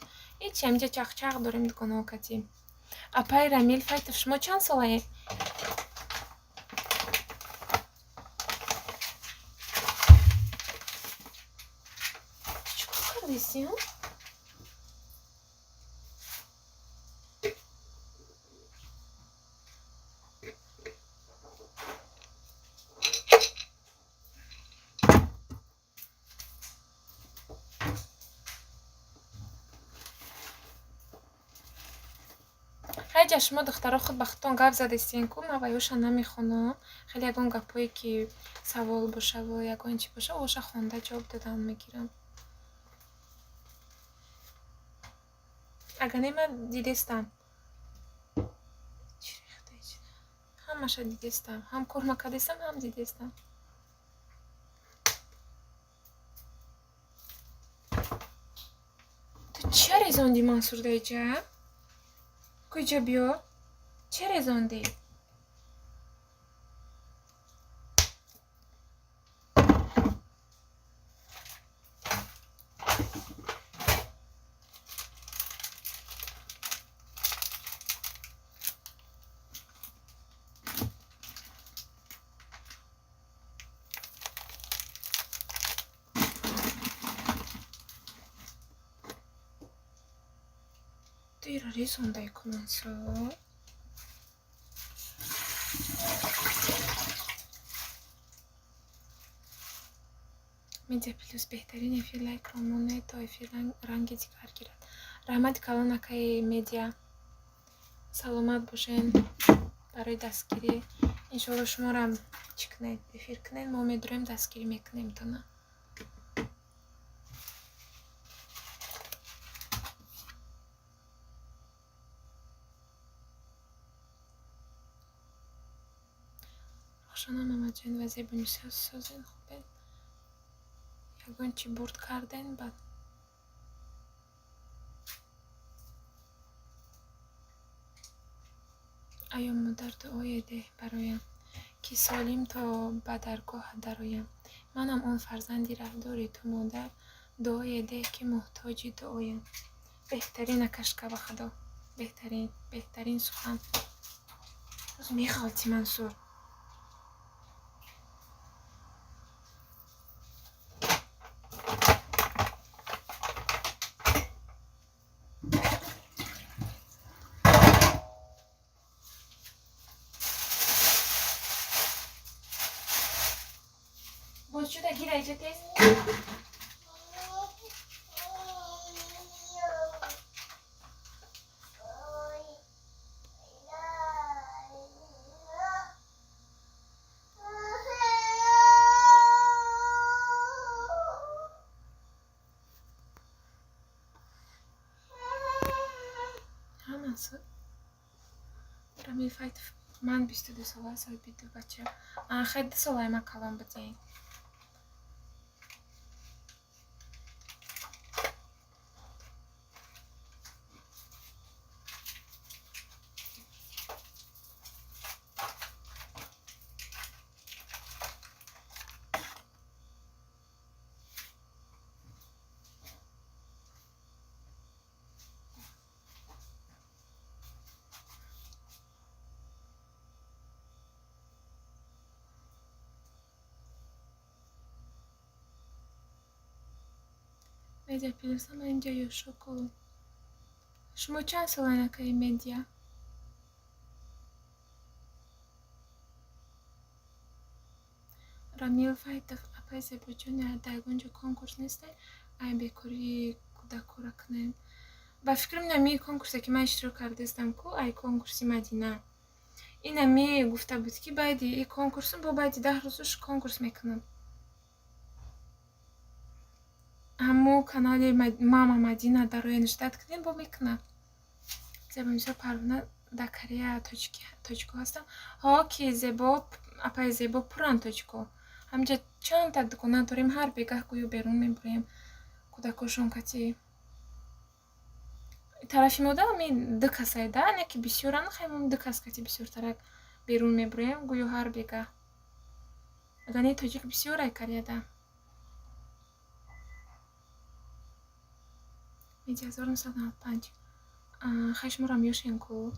S1: Ҳечи, ҳаминҷа чахчах дорем дуконаҳо катӣ. Апай Рамил Файтов, шумо чанд солаед? Чӣ кор кардеси? Хайҷа, шумо духтаро худ ба худтон гап задестен ку, ман ваёша намехонам. Хеле ягон гапҳое ки савол бошаву ягон чӣ боша, оша хонда ҷавоб додан мегирам. Агар не, ман дидестам. Ҳамаша дидестам. Ҳам кор накардестам, ҳам дидестам. Ту чия резондӣ, Мансур, даиҷа? Куҷо биё? Чӣ резондӣ? Ту иро резондай ку, Мансур. Медиа Плюс беҳтарин эфир, лайкро монед, то эфир ранги дигар гирад. Раҳмати калон, акаи Медиа. Саломат бошен барои дастгирӣ. Иншоалло, шуморам чӣ кунед, эфир кунед, мо медурем, дастгирӣ мекунем тона. Рухшона Мамаҷон ва Зебонисо, созен, хубед? Ягон чӣ бурд карден баъд? Аё модар, дуое деҳ бароям, ки солим то ба даргоҳат дароям. Манам он фарзанди раҳдори ту, модар, дуое деҳ, ки муҳтоҷи дуоям. Беҳтарин, акашка, ба худо. Беҳтарин, беҳтарин сухан. Боз меғалти, Мансур. Бозчуда гир айҷа тез. Насуд. Рамил Файтов, ман 22 сола, соҳиби ду бача. Хай, 2 солаи ман калон будем. Медиа Плюс, ама инҷа ёшоку. Шумо чанд солаен, акаи Медиа? Рамил Файтов, апай Зебоҷон, дар ягон ҷо конкурс несте, ай бекории кӯдакҳоро кунем? Ба фикрам, инами конкурсе, ки ман иштирок кардаистам ку, ай конкурси Мадина. Инами гуфта буд, ки баъди и конкурсу бо баъди 10 рӯзуш конкурс мекунам. Ҳамо канали мама Мадина дароя ждать кунем, бо мекунам. Зебонисо Парвона, дар Корея тоҷико ҳастам? Ҳо, ки Зебо, апаи Зебо, пуранд тоҷико. Ҳаминҷа чандта дукона дорем, ҳар бегаҳ гӯё берун мебурем кӯдакошон кати. Тарафи мода ми ду касай да, не ки бисёран, хай ду кас кати бисёртарак берун мебурем, гӯё ҳар бегаҳ. Агар не, тоҷик бисёр ай Кореяда. Медиа 1995. Хай, шуморам ёшен ку.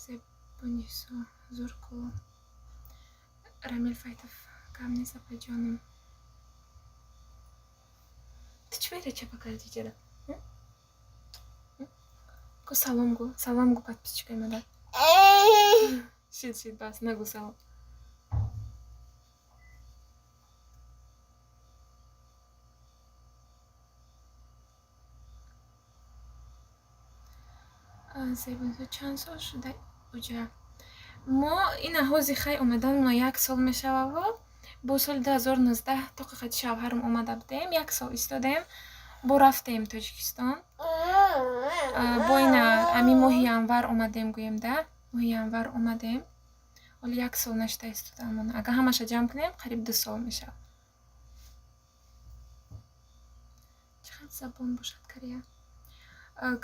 S1: Зебонисо, зур ку. Рамил Файтов, кам нест, апаҷонам. Ту чӣ бояд чапа кардӣ ҷара? Ку, салом гу, салом гу подписчикои мада. Шид, шид, бас, нагу салом. Зебонисо, чанд сол шуда уҷа? Мо ина ҳози хай омаданмона як сол мешававу бо соли 2019 тоқи қати шавҳарам омада будем, як сол истодем, бо рафтем Тоҷикистон. Бо ина ами моҳи январ омадем, гӯем да, моҳи январ омадем. Ҳоли як сол нашуда истодаамон. Агар ҳамаша ҷамъ кунем, қариб 2 сол мешавад. Чӣ хел забон бошад Корея?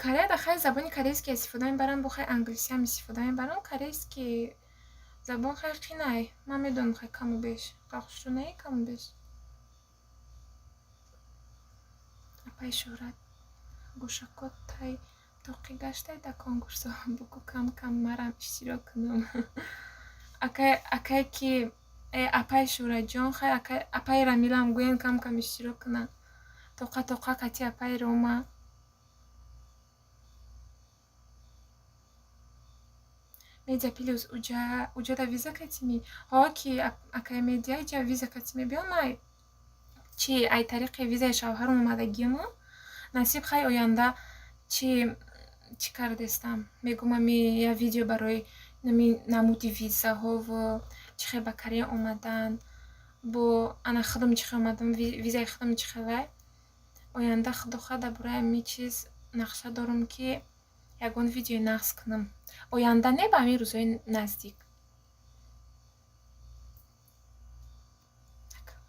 S1: Кореяда хай забони корейский истифода мебарам, бо хай англисиам истифода мебарам. Корейский забон хай қинай. Ман медонам хай каму беш. Хушрӯ не, каму беш. Апаи Шӯҳрат, гӯшако тай тоқӣ гаштай дар конкурсҳо, бугӯ кам кам марам иштирок кунам. Акае ки апаи Шӯҳратҷон, хай апаи Рамилам гӯен кам кам иштирок кунад. Тоқа тоқа кати апаи Рома. Медиа Плюс, уҷада виза катими? Ҳо, ки акаи Медиа, иҷа виза кати мебиён. Май чи ай тариқи визаи шавҳарам омадагиму. Насиб, хай, оянда чӣ кардестам, мегӯм, ами я видео барои нами намуди визаҳову чӣ хел ба Корея омадан, бо ана худам чӣ хел омадам, визаи худам чӣ хелай. Оянда, худо хоҳад, дар бораи ҳамин чиз нақша дорам, ки ягон видеои нағз кунам. Оянда не, ба ҳамин рӯзҳои наздик.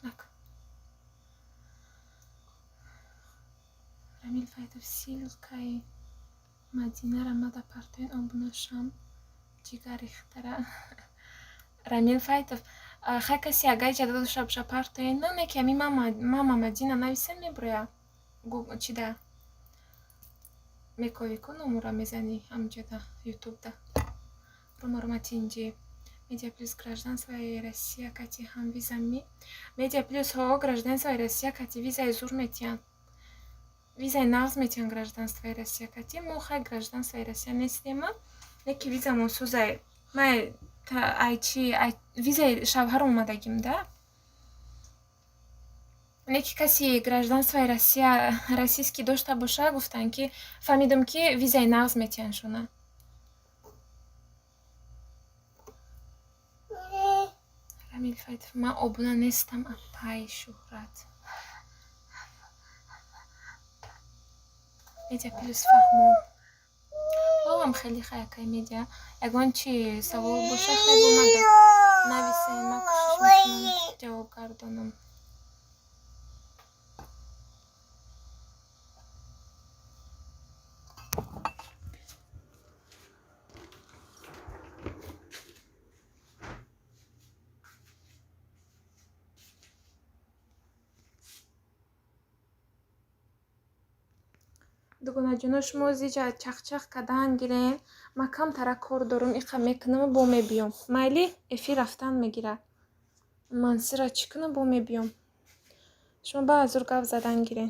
S1: Нак. Рамил Файтов, ссылкаи Мадинара мада партоен, обуна шам, ҷигар рехтара. Рамил Файтов, хай, касе агар иҷоза дошта боша, партоен, не ки ҳамин мама Мадина нависен, мебуроя. Чида мековӣ ку, номура мезанӣ ҳамҷода ютубда. Рома, Рома, тинҷи. Медиа Плюс, гражданствои Россия кати ҳам виза ми? Медиа Плюс, ҳо, гражданствои Россия кати визаи зур метиҳанд. Визаи нағз метиҳанд гражданствои Россия кати. Мо хай гражданствои Россия нестема, леки визамон сӯзай. Май ай чи визаи шавҳарам омадагим да. Леки каси гражданствои Россия, российский дошта боша, гуфтанд, ки фаҳмидам, ки визаи нағз метиҳанд шуна. Рамил Файтов, ман обуна нестам, апаи Шӯҳрат. Медиа Плюс, фаҳмо. Ҳам хеле хаякай медиа. Ягон чи савол боша, хеле омада нависен, ман кӯшиш мекунам ҷавоб гардонам. Дугонаҷоно, шумо зиҷа чахчах кардан гирен, ман камтара кор дорум, иқа мекунаму бо мебиём. Майли, эфир рафтан мегирад. Мансира чӣ кунам, бо мебиём. Шумо баъзур гап задан гирен.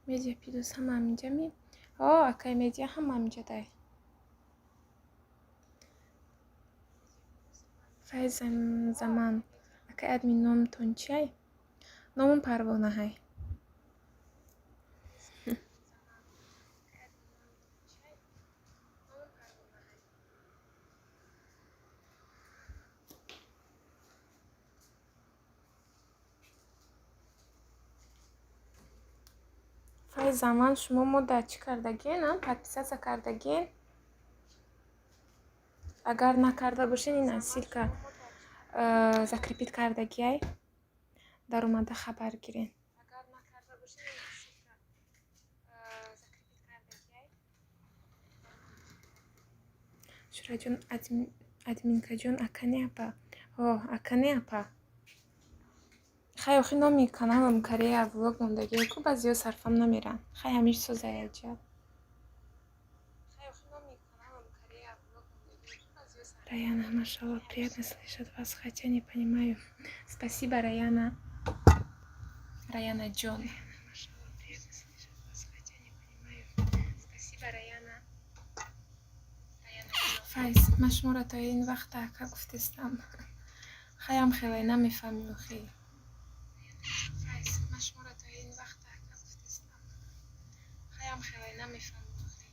S1: Медиа Плюс ҳама ҳаминҷа ми? О, акай Медиа ҳама ҳаминҷа дай. Файзаман, акай админ, номтон чиай? Номам Парвонаҳай. Файзаман, шумо мо дар чӣ кардагин, а? Подписаться кардагин? Агар накарда бошед, ин ссылка закрепить кардагиай, даромада хабар гирен. Шураҷон, админкаҷон, акане апа? О, акане апа. Хай, охи номи каналам Корея влог мондагие ку, баъзеҳо сарфам намеранд. Хай, ҳамиш созаяҷа. Раяна, машалло, приятно слышать вас, хотя не понимаю. Спасибо, Раяна. Раяна Джон. Спасибо, Раяна. Файз, ман шуморо то ин вақт ака гуфтестам. Хаям хеле намефаҳмӣ охи. Файз, ман шуморо то ин вақт ака гуфтестам. Хаям хеле намефаҳмӣ охи.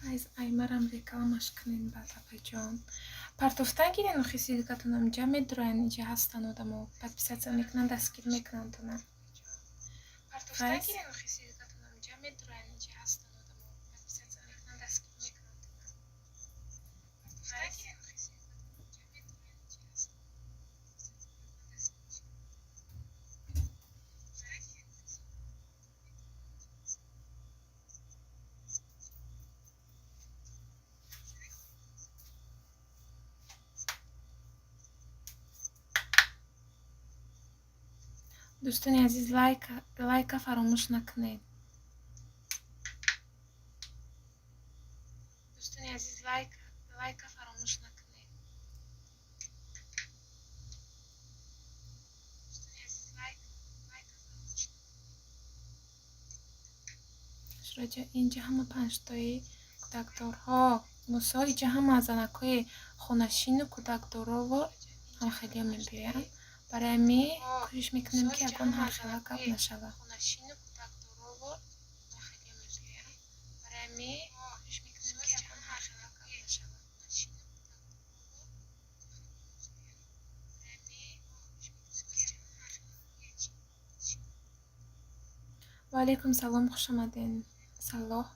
S1: Файз, аймарам рекламаш кунен баъд, апаҷон. Партофтан гирен охи ссылкатонам, ҷа медуроян, иҷа ҳастанд одамо, подписаться мекунанд, дастгир мекунанд тона. Файз, дӯстони азиз, лайка фаромӯш накунед. Дӯстони азиз, лайка фаромӯш накунед. Дӯстони азиз, лайка фаромӯш накунед. Шураҷа, инҷа ҳама панҷтои кӯдакдорҳо. Мусо, иҷа ҳама занакҳои хонашину кӯдакдорово ҳамхелиё мебиёянд. Барои ҳамин кӯшиш мекунем, ки ягон ҳархела гап нашавад. Ва алайкум салом, хушомаден, Саллоҳ.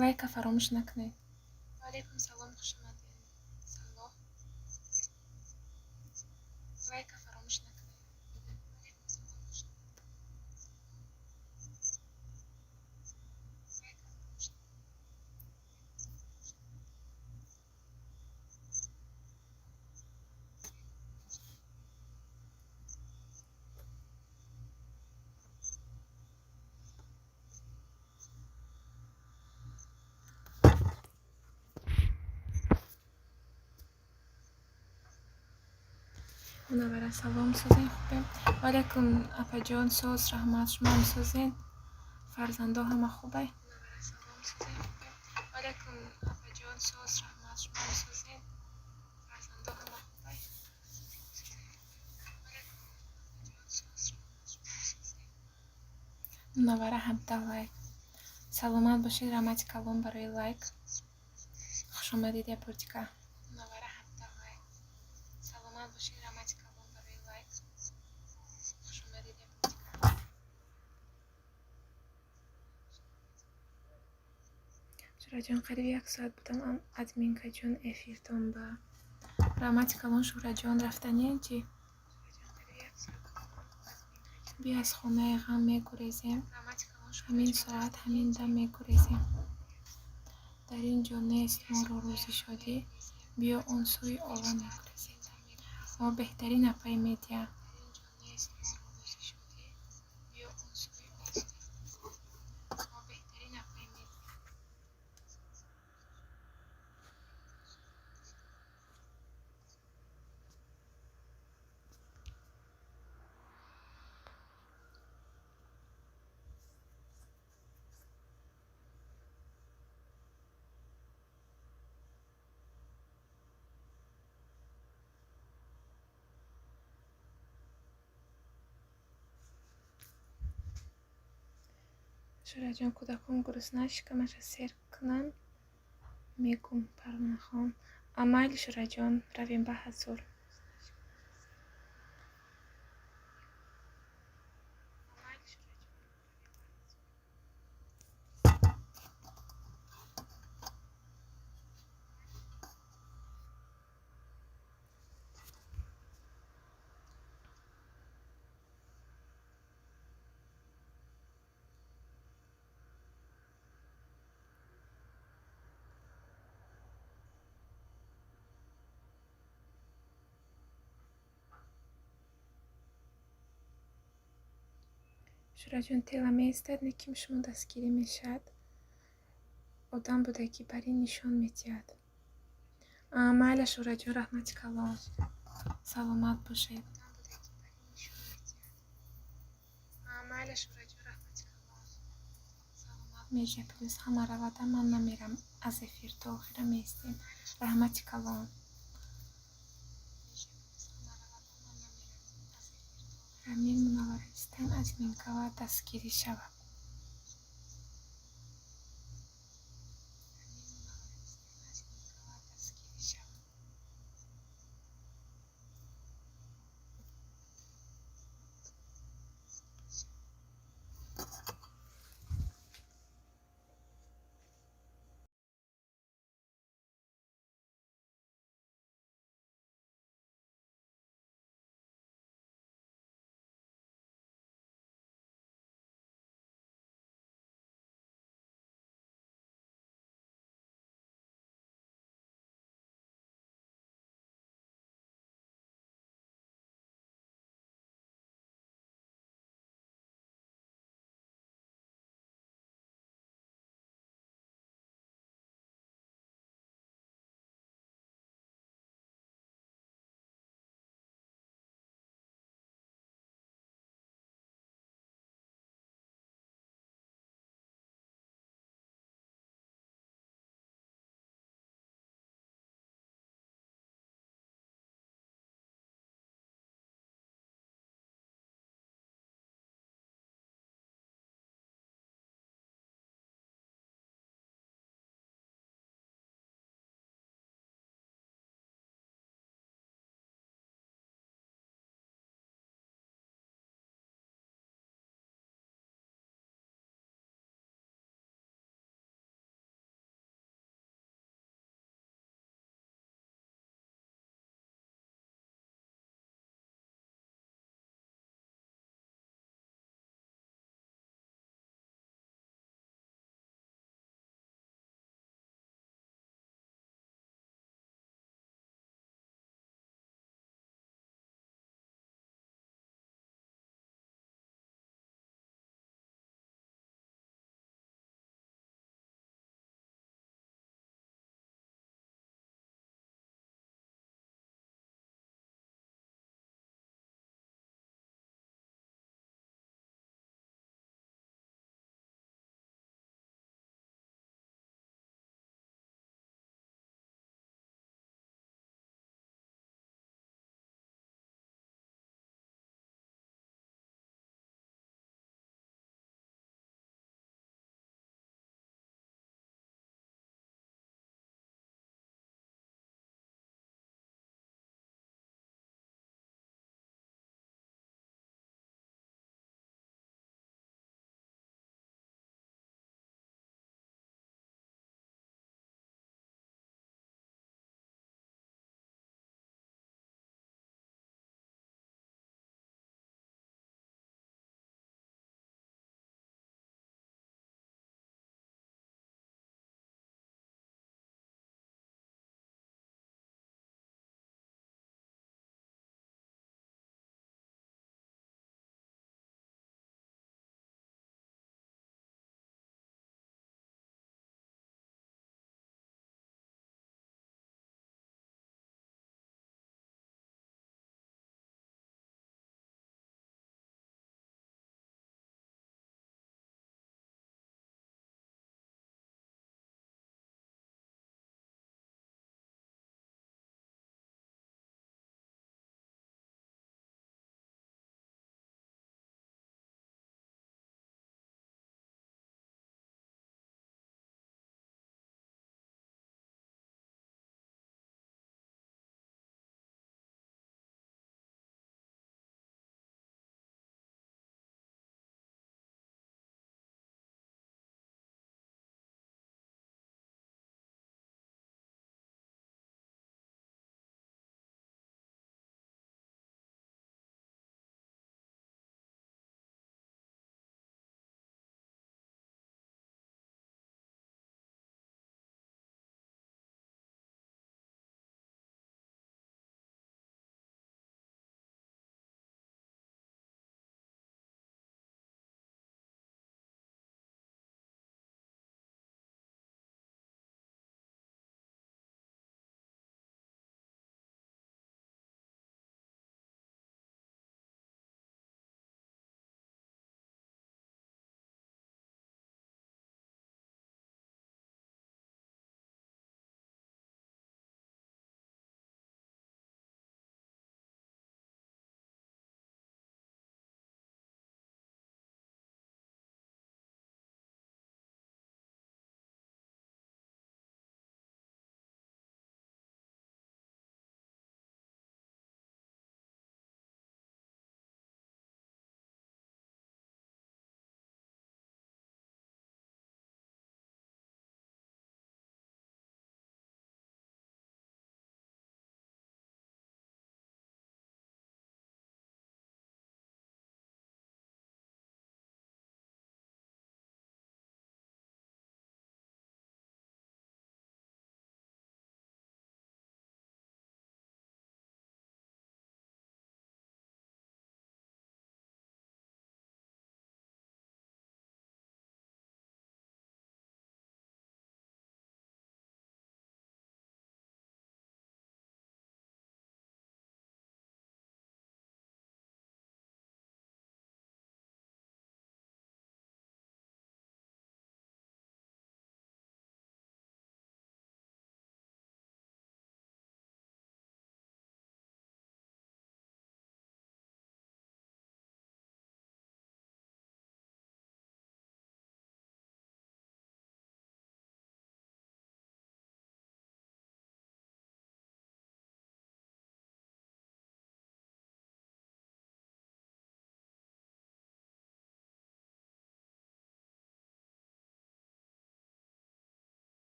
S1: Лайка фаромӯш накунед. Ва алайкум салом, хушомаден, Саллоҳ. Лайка фаромӯш накунед. Мунаввара, салом, созен, хубем? Ва алайкум, апаҷон, соз, раҳмат, шумоам созен? Фарзандо ҳама хубай? Салом, созен, хубем? Ва алайкум, апаҷон, соз, раҳмат, шумоам созен? Фарзандо ҳама хубай? Мунаввара, 17 лайк. Саломат бошед, раҳмати калон барои лайк. Хушомадед, япортика. Мунаввара, 17 лайк. Саломат бошед, раҳмати калон барои лайк. Хушомадед, япортика. Шураҷон, қариби як соат будам, админкаҷон, эфиртон ба. Раҳмати калон, Шуҳраҷон, рафтаниян чӣ? Биё, аз хонаи ғам мегурезем, ҳамин соат, ҳамин дам мегурезем. Дар ин ҷо нест моро рӯзи шодӣ, биё, он сӯи олам мегурезем. О, беҳтарин апаи Медиа. Шураҷон, кӯдакон гурусна, шикамаша сер кунам, мегум. Парвонахон, майли, Шураҷон, равем ба ҳазур. Шураҷон, тела меистад, не ким шумо дастгирӣ мешавад. Одам будагӣ бар ин нишон медиҳад. Майла, Шураҷон, раҳмати калон, саломат бошед. Межа плюс ҳама равада, ман намерам аз эфир, то охира меистем. Раҳмати калон. Рамил Мунавваристан аз Минкава дастгирӣ шавад.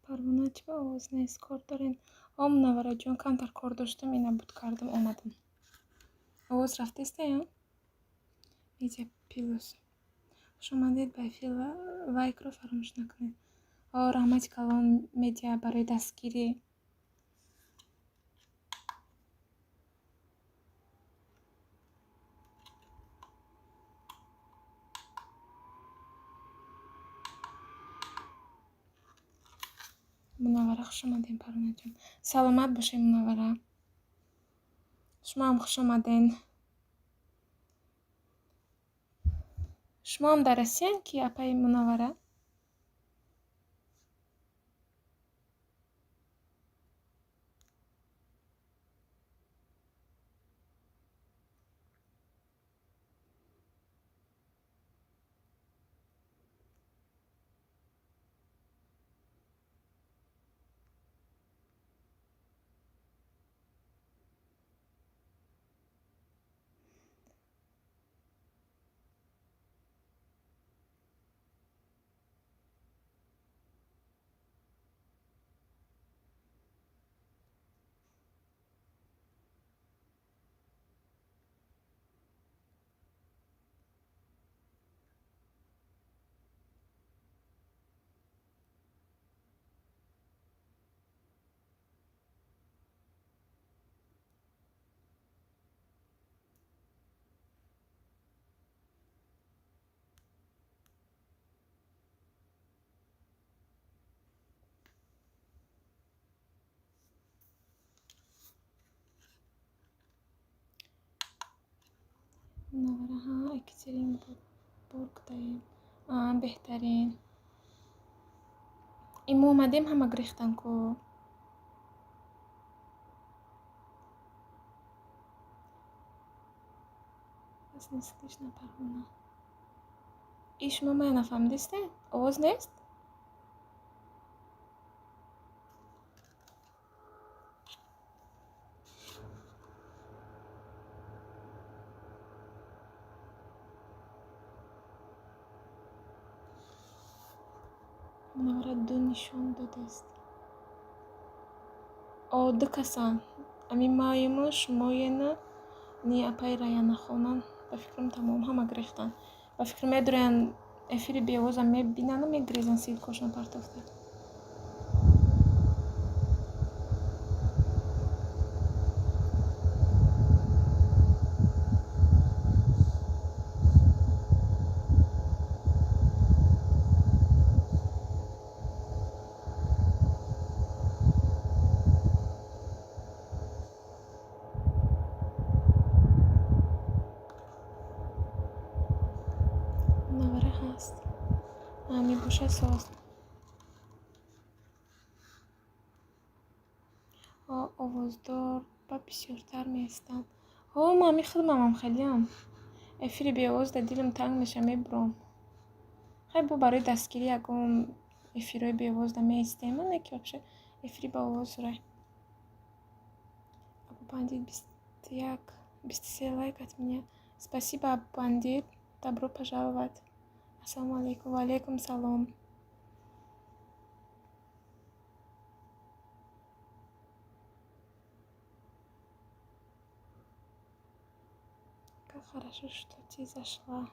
S1: Парвона, чӣ ба овоз нест? Кор дорен? О, Мунаввараҷон, камтар кор доштам, ина буд кардам, омадам. Овоз рафтеста, Медиа Плюс. Хуш омадед ба эфир, лайкро фаромӯш накунед. О, раҳмати калон, Медиа, барои дастгирӣ. Мунаввара, хуш омадем, Парвонаҷон. Саломат бошед, Мунаввара. Шумоам хуш омаден. Шумоам дар Россиян ки, апаи Мунаввара? Мунаввара, ҳа, Екатеринбургдаем. А, беҳтарин. Имо омадем, ҳама гирехтан ку. Вас не слышно, Парвона. И шумо мая нафаҳмидистед? Овоз нест? Мунаввара ду нишон додааст. О, ду касан. Ами маему, шумоену ни апаи Раяна-хонан. Ба фикрам, тамом, ҳама гирехтанд. Ба фикр медурянд, эфири беовоза мебинану мегирезанд, ссылкошон партофта. Мунаввара ҳаст. Мебошад соз. О, овоздор ба бисёртар меистанд. О, ман ами худмамам хелеам. Эфири беовоз дар дилам танг меша, мебуром. Хай, бо барои дастгирӣ ягон эфирҳои беовозда меистем, не ки вообще эфири ба овоз зурай. Абу Бандит, 21, 23 лайк от меня. Спасибо, Абу Бандит. Добро пожаловать. Ассалому алейкум. Ва алейкум салом. Как хорошо, что ты зашла.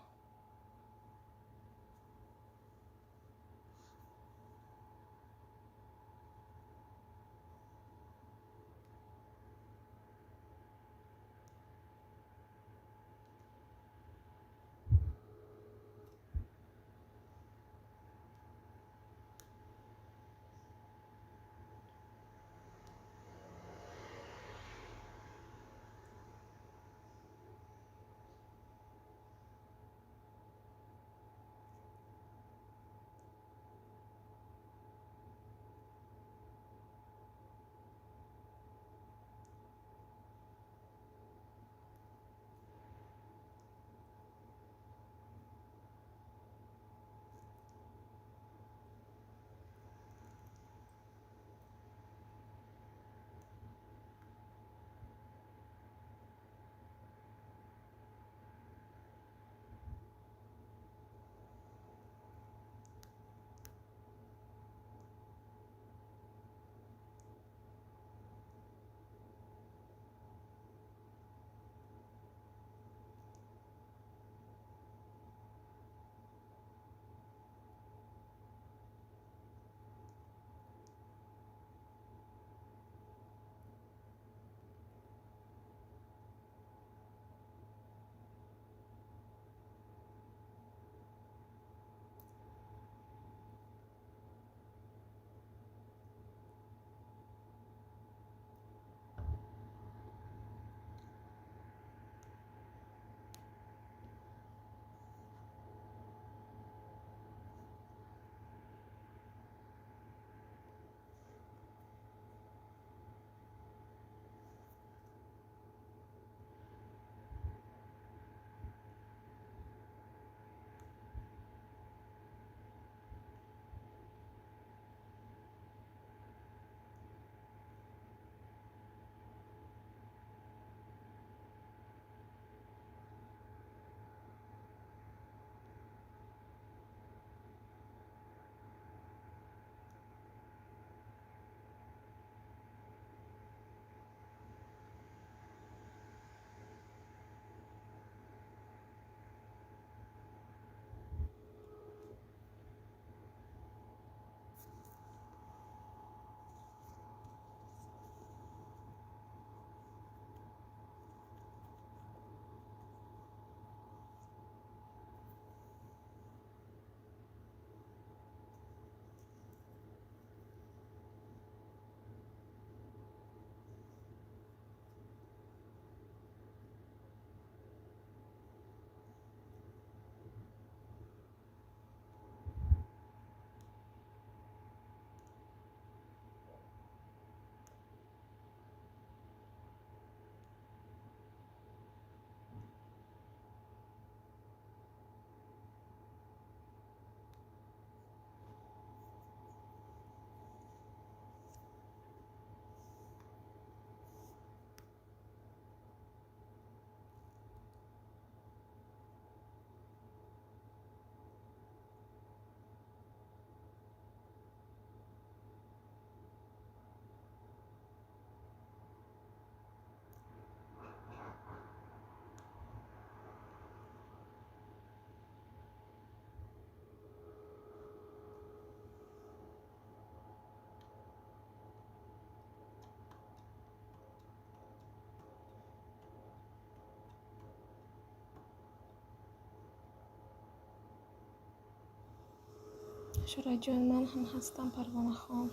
S1: Шӯраҷон, ман ҳам ҳастам, Парвонахон.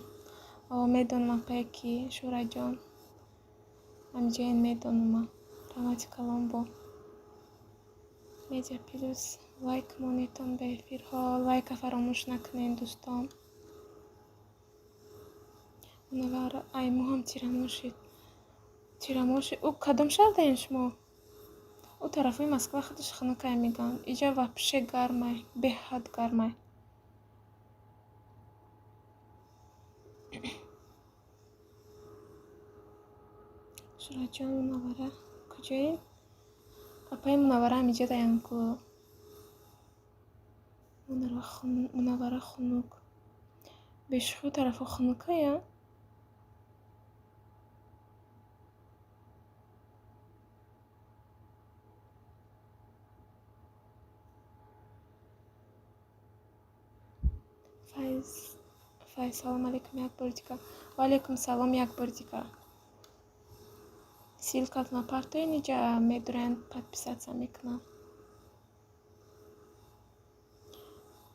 S1: О, медонам, апае ки Шӯраҷон. Ҳамҷоин медонама. Раҳмати калон бо. Медиа Плюс, лайк монетон ба эфирҳо, лайка фаромӯш накунед, дӯстон. Мунаввара, ай мо ҳам тирамо шид. Тирамо шид. Ӯ кадом шаҳрдаен шумо? Ӯ тарафҳои Москва худаш хунукай мегӯянд. Иҷа вообще гармай, беҳад гармай. Шӯраҷон, Мунаввара, куҷоем? Апаи Мунаввара ҳамиҷа даян ку. Мунаввара хунук. Бешӯхӣ тарафҳо хунукая? Файз, Файз, салом алейкум, як бори дигар. Ва алейкум салом, як бори дигар. Ссылкатона партоен, иҷа медуранд, подписаться мекунам.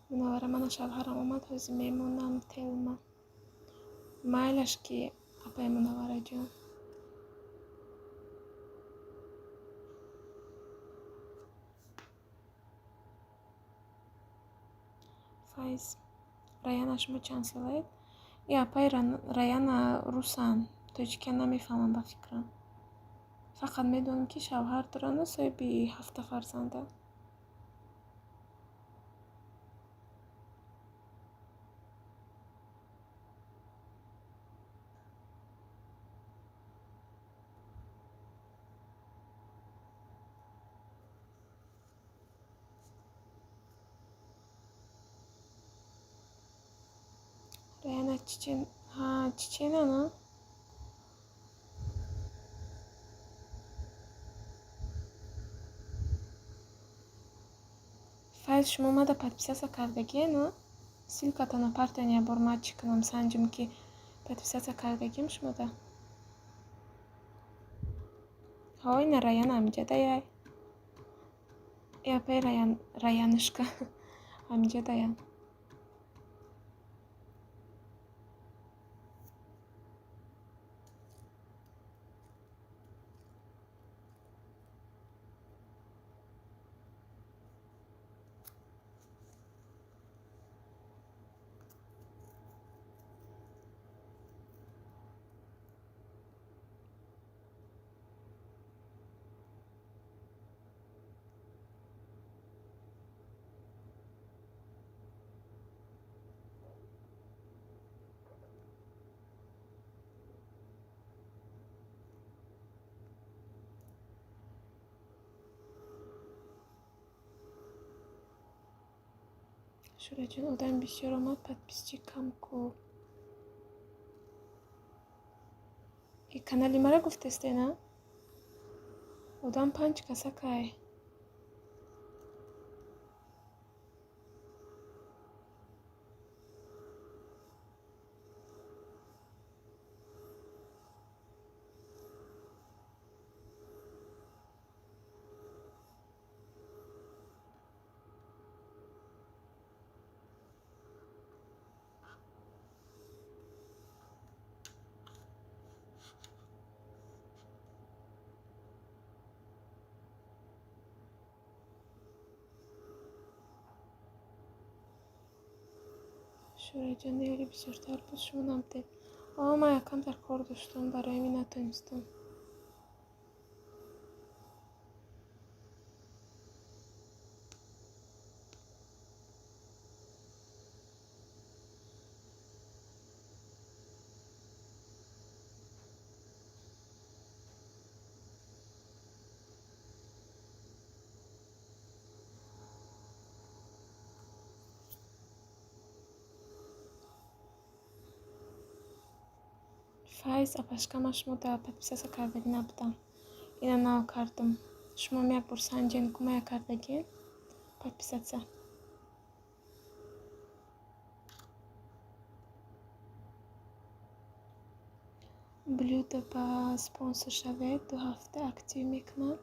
S1: Мунаввара, мана шавҳарам омад, ҳозир мемонам телма. Майлаш ки, апаи Мунаввараҷон. Файз, Раяна, шумо чанд солаед? И апаи Раяна русанд, тоҷикия намефаҳмам ба фикрам. Фақат медонам, ки шавҳар дорану соҳиби ҳафта фарзанда. Раяна чечен, ҳа, чеченана? Файз, шумо мада подписаться кардагиену? Ссылкатона партоен, як бор ман чӣ кунам, санҷум, ки подписаться кардагием шумода. Ҳо, ина Раяна ҳамиҷа даяй. И апаи Раян, Раянушка ҳамиҷа даян. Шӯраҷон, одам бисёр омад, подписчик кам ку. И канали мара гуфтесте, на? Одам панҷ каса кай. Шӯраҷон, хеле бисёртар буд, шумо набудед. О, ман якамтар кор доштам, барои ҳамин натонистам. Файз, апашка, ман шумо дар подписаться кардагӣ набудам. Ина нав кардам. Шумоам як бор санҷен, ку мая кардагиен подписаться. Блюдо ба спонсор шавед, 2 ҳафта актив мекунам.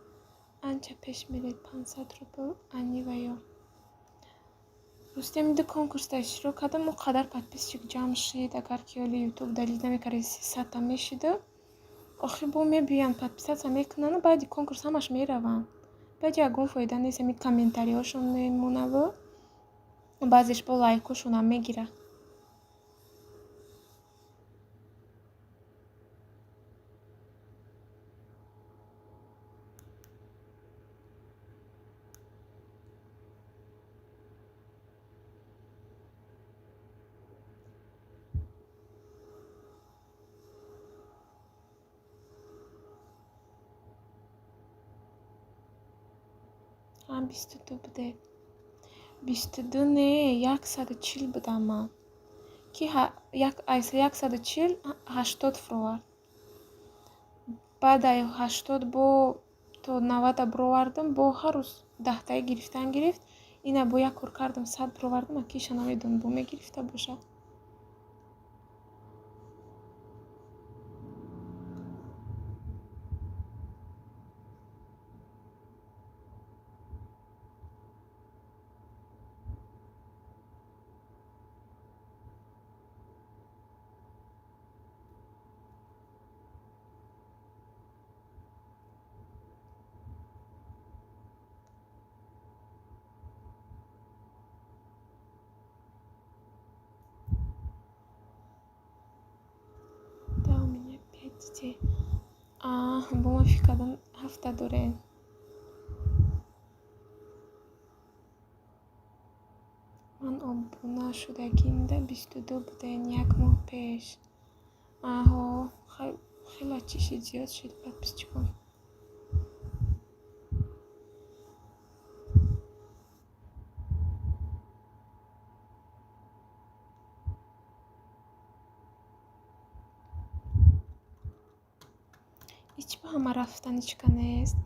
S1: Анча пеш меред, 500 рубл ани ва ё. Рустем, ду конкурсда иштирок кардам, он қадар подписчик ҷамъ шид, агар ки ҳоли ютуб далил намекард, 300-та мешиду. Охир бо мебиёянд, подписаться мекунанду баъди конкурс ҳамаш мераванд. Баъд ягон фоида нест, ҳамин комментариҳошон мемонаву баъзеш бо лайкҳошонам мегирад. Ҳам 22 будед. 22 не, 140 будам ман. Ки 140 80 фуровард. Баъд ай 80 бо то 90 бировардам, бо ҳар рӯз 10-таи гирифтан гирифт. Ина бо як кор кардам, 100 бировардам, а киша намедонам, бо мегирифта бошад. Да, у меня 5 детей. А, бо ман фикр кардам ҳафта дорем. Ман обуна шудагинда 22 будем як моҳ пеш. Аҳо, хеле чӣ шид, зиёд шид подписчикон. Ҳеҷ ба ҳама рафтан ҳечка нест.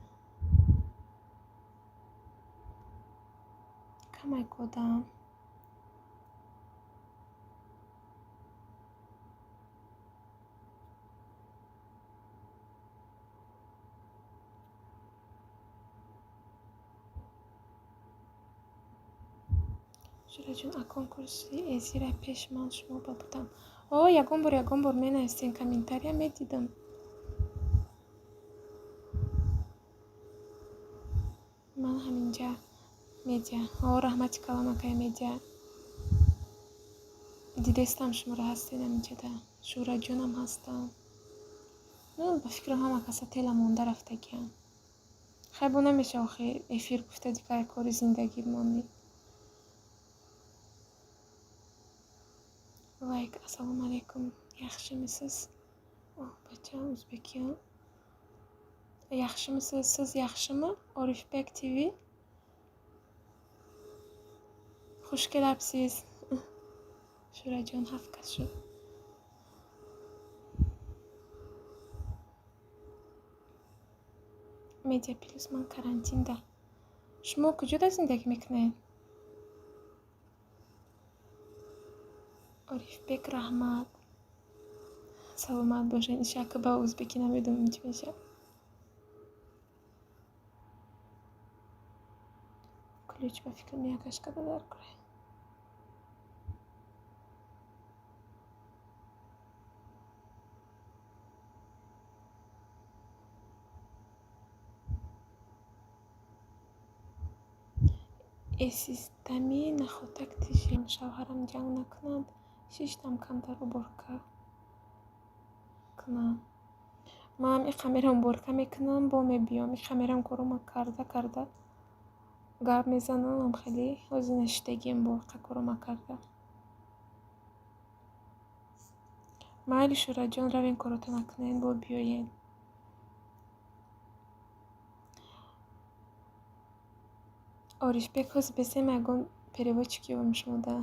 S1: Камай кодам. Шураҷон, а конкурси эзира пеш ман шумо ба будам. О, ягон бор менависен комментария, медидам. Ман ҳаминҷа медиа. О, раҳмати калон, акай медиа. Дидестам шуморо, ҳастед ҳаминҷада. Шураҷонам ҳастам. Ну, ба фикрам ҳама каса тела монда рафтагиам. Хай, бо намеша охи эфир гуфта дигар кори зиндагӣ монӣ. Лайк. Ассалому алайкум. Yaxshimisiz? Oh, бача узбекия. Yaxshimisiz? Siz yaxshimi? Orifbek TV. Xush kelibsiz. Шураҷон, ҳафт кас шуд. Медиа плюс, ман карантинда. Шумо куҷода зиндагӣ мекунед? Орифбек, раҳмат. Саломат бошед. Ишака ба узбекӣ намедонам чӣ мешавад. Ключ ба фикрам якаш када дар кӯре. Эсиздами нахотак тиши шавҳарам ҷанг накунад, шиштам камтар уборка кунам. Манам иқа мерам уборка мекунам, бо мебиём. Иқа мерам корома карда карда гап мезанам, хеле ҳозир нашидагием бо иқа корома карда. Майли, Шураҷон, равен коротона кунен, бо биёен. Орифбек, ҳозир бесем ягон переводчик ёбам шумода.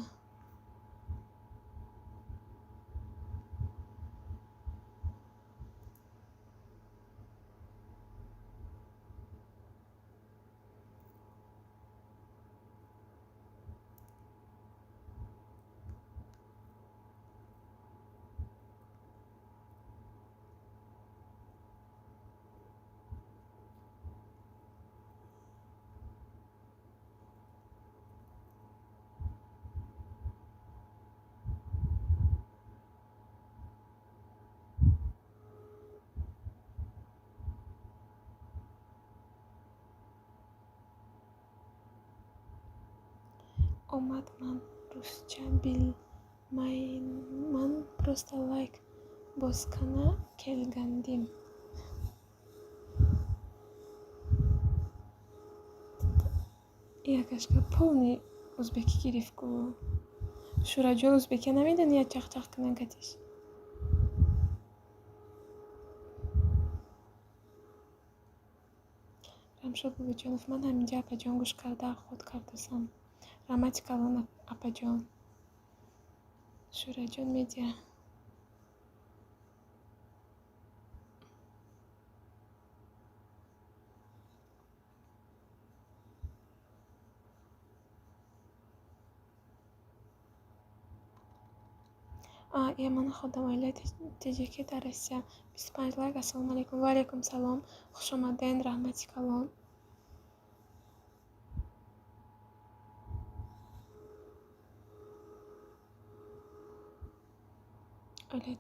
S1: Омад, ман русча билмайман, просто лайк боскана келгандим. Якашка полный узбекӣ гирифт ку. Шураҷон, узбекия намедонӣ, як чахчах кунан катиш. Рамшод Бобоҷонов: ман ҳаминҷа, апаҷон, гӯш карда ход кардосам. Раҳмати калон, апаҷон. Шураҷон медиа. Е, ман хондам. Оилаи теҷакӣ дар Россия, 25 лайк. Ассалому алайкум. Ва алайкум салом, хушомаден, раҳмати калон. Оилаи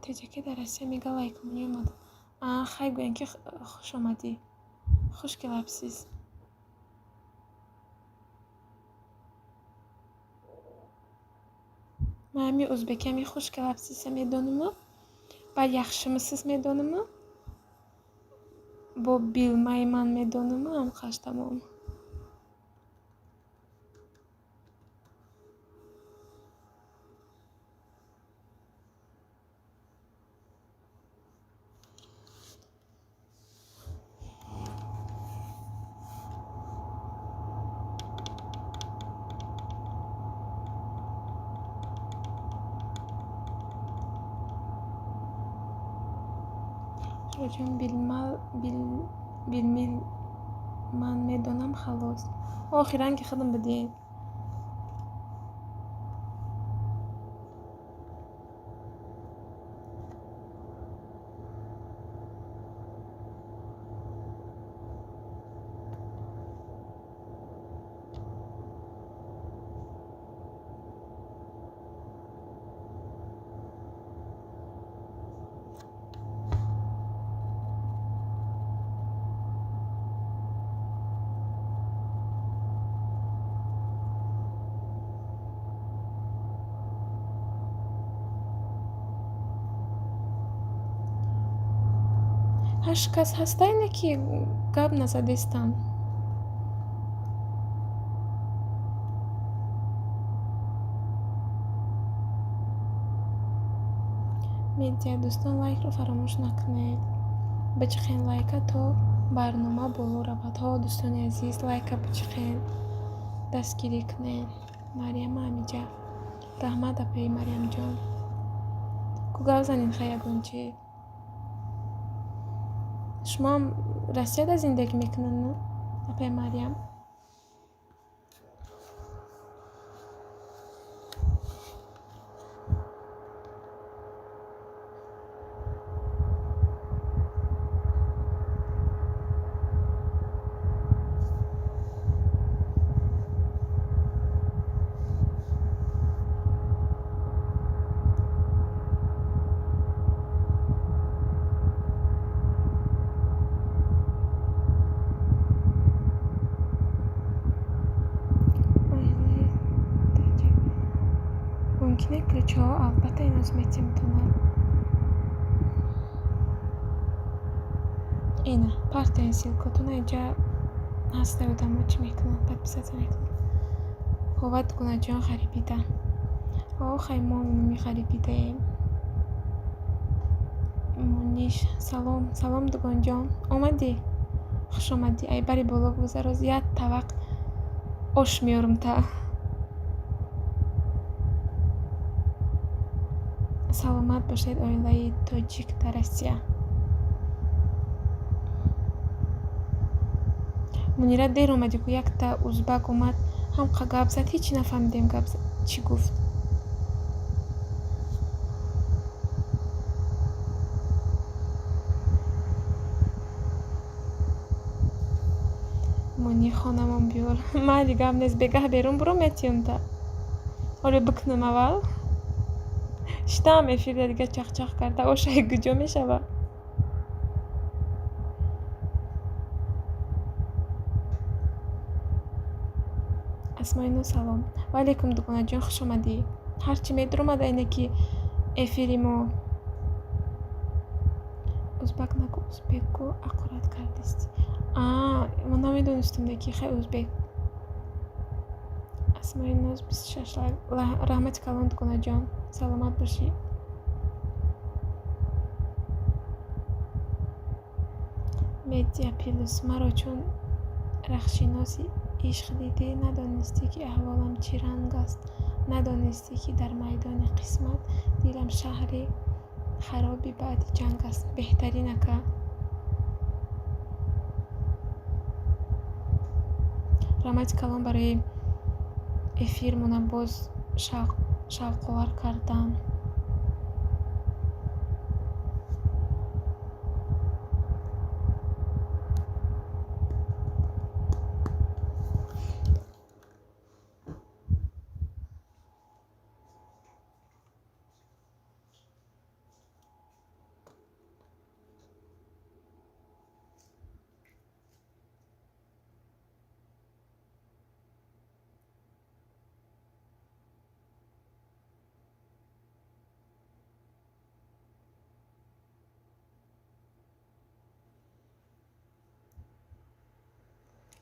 S1: теҷакӣ дар Россия мега, лайкмонӣ омад. Хай, гӯян ки хушомадӣ, хуш келабсиз. Ман ҳами узбекӣ ҳами хуш келабсиза медонаму, баъд яхшимисиз медонаму, бо билмайман медонаму, ҳамқаш тамом. Шураҷон, билмилман медонам, халос. Охи, ранги худам бидиҳед. Ҳашт кас ҳастайне, ки гап назадестанд. Медиа, дӯстон, лайкро фаромӯш накунед, бичиқен лайка, то барнома боло равад. Ҳо, дӯстони азиз, лайка бичиқен, дастгирӣ кунед. Марьяма ҳамиҷа, раҳмат, апаи Марьямҷон. Ку, гап занед, хай, ягон чи. Шумоам Россияда зиндагӣ мекунед, на, апаи Марьям? Мумкине ключҳо, албатта, ин оз метимтона. Ина партияи ссылкотона иҷа ҳастай, одамо чӣ мекунанд, подписаться мекунанд. Ҳоват Гунаҷон ғарибида. О, хай, мо номи ғарибидаем. Муниш, салом, салом, дугонҷон, омадӣ, хушомадӣ. Ай, бари боло бигузар, оз як тавақ ош меёрам та. Саломат бошед, оилаи тоҷик дар Россия. Мунира, дер омадӣ ку. Якта узбак омад, ҳамқа гап зад, ҳечи нафаҳмидем, гап чӣ гуфт. Муни, хонамон биёр. Майли, гап нест, бегаҳ берун буро, метиём та. Ҳоло бикунам аввал. Шитам эфирда дига чахчах карда, ошай куҷо мешавад? Асмоино, салом. Ва алейкум, дугонаҷон, хуш омадӣ. Ҳарчи медуромада ине ки эфири мо. Узбак нагӯ, узбек гӯ, ақорат кардисти. А ма намедонистам, ки хай узбек. Асмои Ноз, 26 лайк. Раҳмати калон, дугонаҷон, саломат бошӣ. Медиа Плюс, маро чун рахшиноси ишқ дидӣ, надонистӣ, ки аҳволам чӣ ранг аст, надонистӣ, ки дар майдони қисмат дилам шаҳри хароби баъди ҷанг аст. Беҳтарин, ака. Раҳмати калон барои эфирмона боз шавқовар кардан.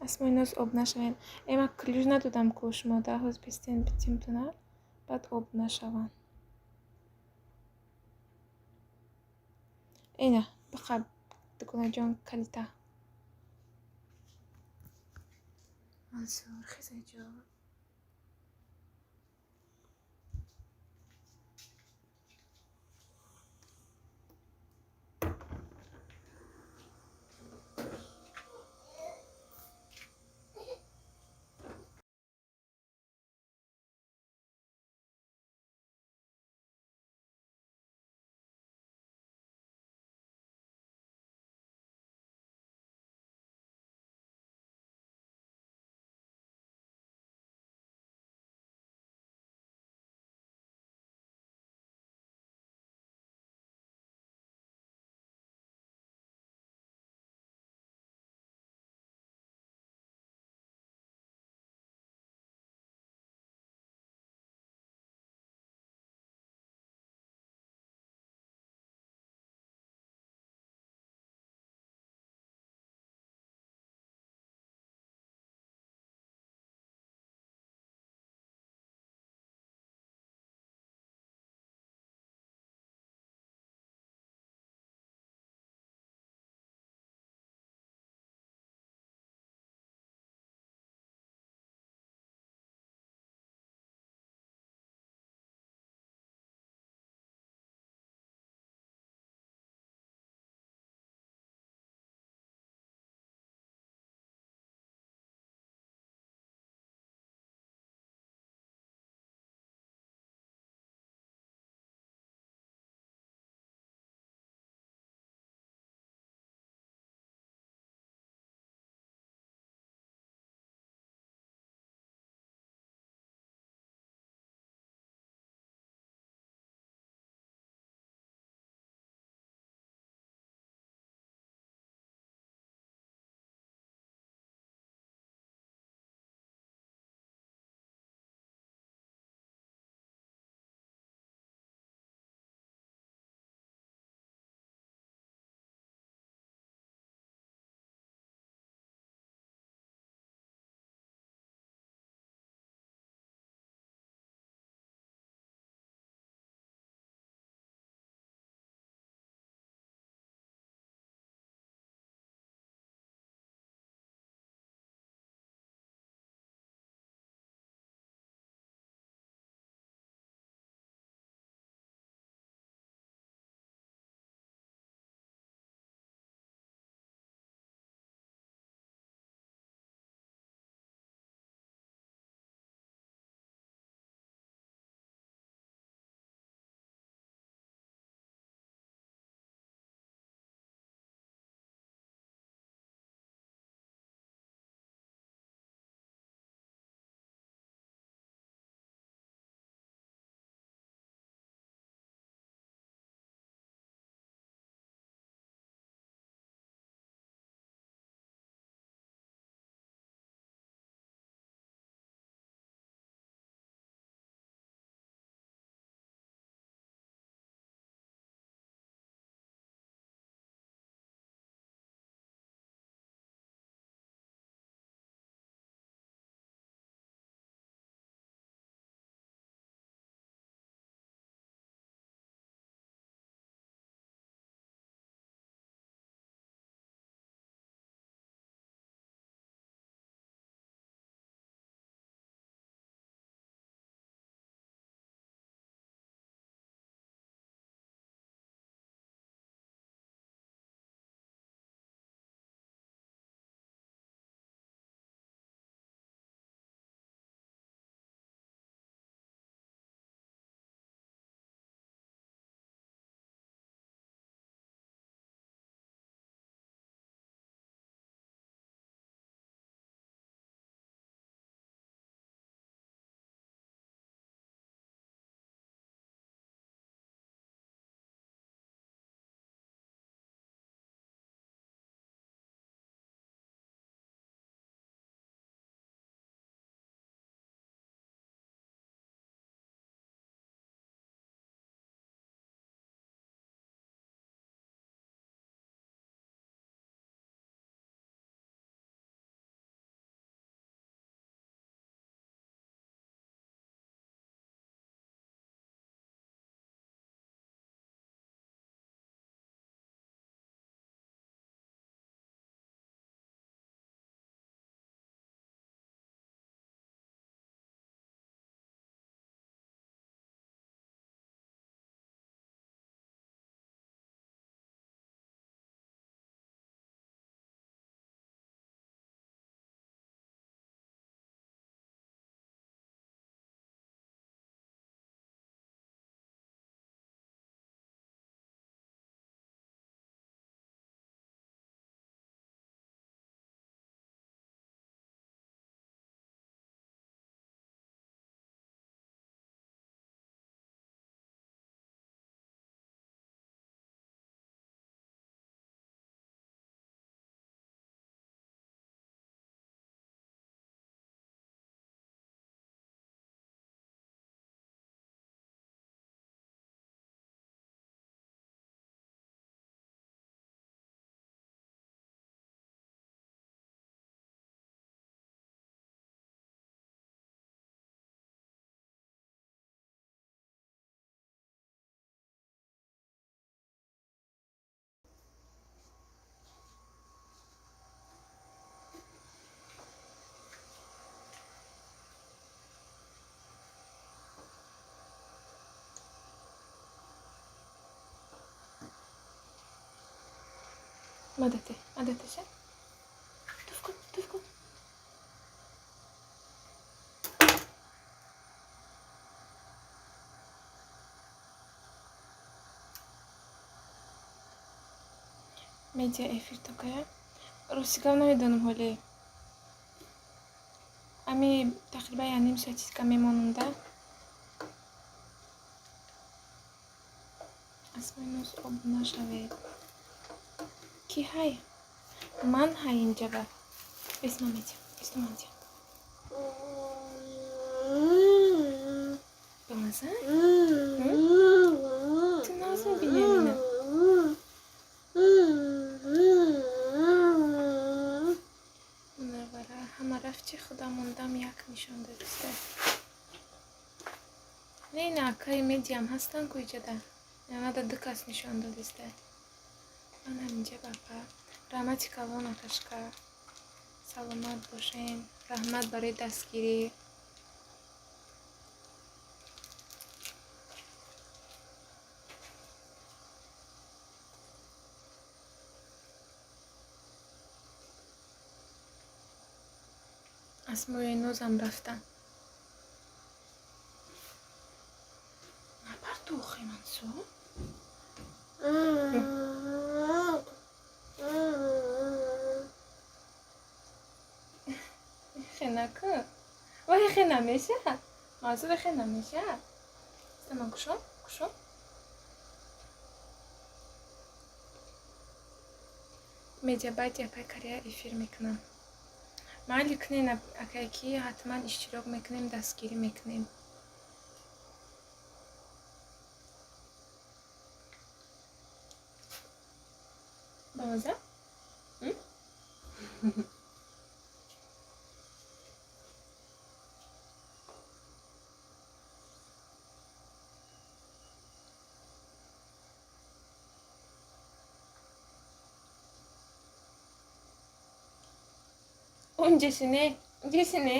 S1: Асмои Ноз, об нашавед. Э, ман ключ надодам ку шумо да, ҳоз бистен битимтуна, баъд об нашаванд. Ина биқа, дугонаҷон, калита. Мансур, хизаҷон. Мадате, мадатеша. Туф кун, туф кун. Медиа эфир токая. Рости гап, намедонам ҳоле. Ами тақрибан як ним соати дига мемонам да. Асмои обуна шавед. Ки ҳай? Ман ҳай инҷаба. Бисма медиа, бисма медиа. Бамаза? Ту нағз мебини Амина? Мунаввара, ҳама рафти худа мондам, як нишон додиста. Не, ина акаи медиам ҳастанд ку иҷода. Нада ду кас нишон додиста. Ман ҳаминҷа, бапа. Раҳмати калон, акашка. Саломат бошен. Раҳмат барои дастгирӣ. Асмои нозам рафтам. Напарту охи, Мансур. Хе накун. Вай, хе намешавад. Мансур, хе намешавад. Ман кушом, кушом. Медиа баъди апай Корея эфир мекунам. Майли, кунен, акайки, ҳатман иштирок мекунем, дастгирӣ мекунем. Бамаза? Унҷашине, унҷашине.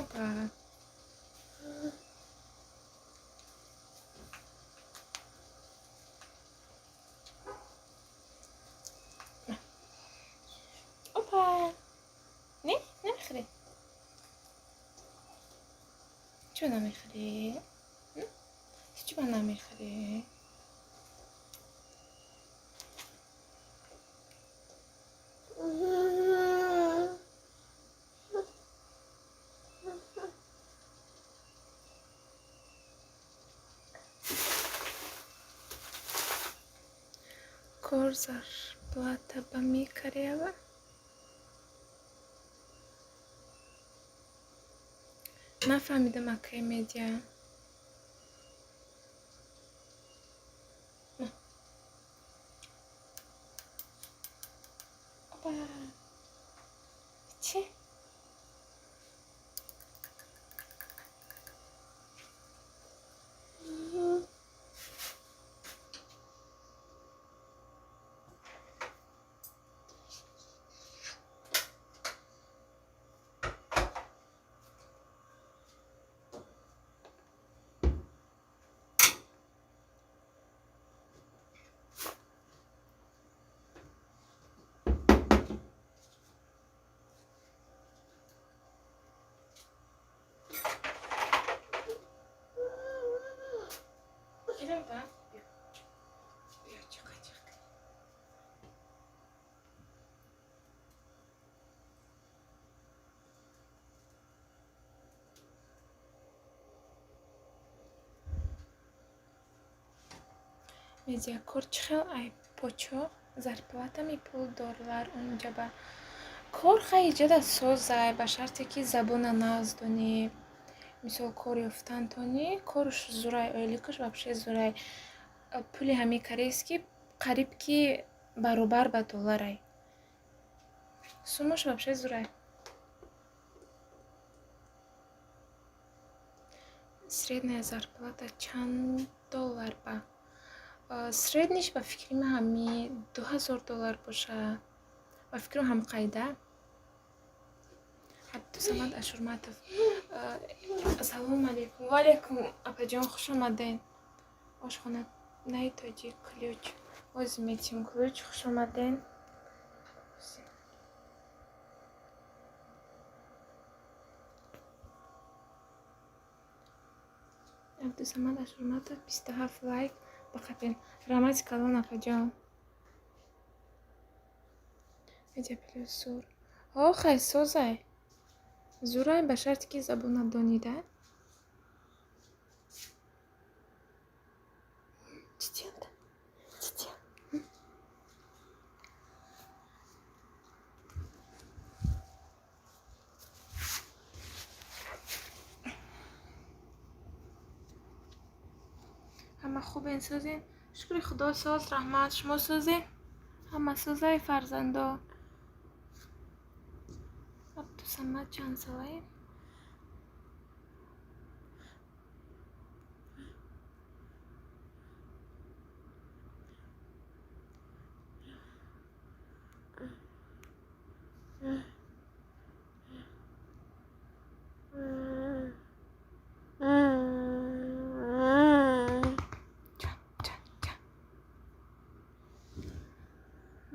S1: Опа. Опа. Не, намехӯрӣ? Чӯ намехӯрӣ? Чӯ намехӯрӣ? Кор зарплата ба мекарева? Нафаҳмидам, акай медиа. Опа. Чӣ? Илам ба? Биё, чиқа чиқ. Медиа, кор чӣ хел ай почо зарплатами пул доллар унҷа ба? Кор хай иҷода созай, ба шарте ки забона нағз донӣ. Мисол, кор ёфтан тонӣ, корш зурай, ойликаш вообще зурай. Пули ҳамин корейский қариб ки баробар ба долларай. Суммаш вообще зурай. Средняя зарплата чанд доллар ба? Средний ш, ба фикри ман, ҳами 2000 доллар боша. Ба фикрам, ҳамқайда. Абдусамад Ашурматов, ассалому алайкум. Ва алайкум, апаҷон, хуш омадед. Ошхонаи тоҷик, ключ ози метим, ключ. Хуш омадед. Абдусамад Ашурматов, 27 лайк ба қапен. Раҳмати калон, апаҷон. Медиа Плюс зур. Ҳо, хай, созай, зурай, ба шарте ки забона донида. Читиянда, чития. Ҳама хубен, созен? Шукри Худо, соз, раҳмат. Шумо созен? Ҳама созай, фарзандо? Абдусамад чанд солаем?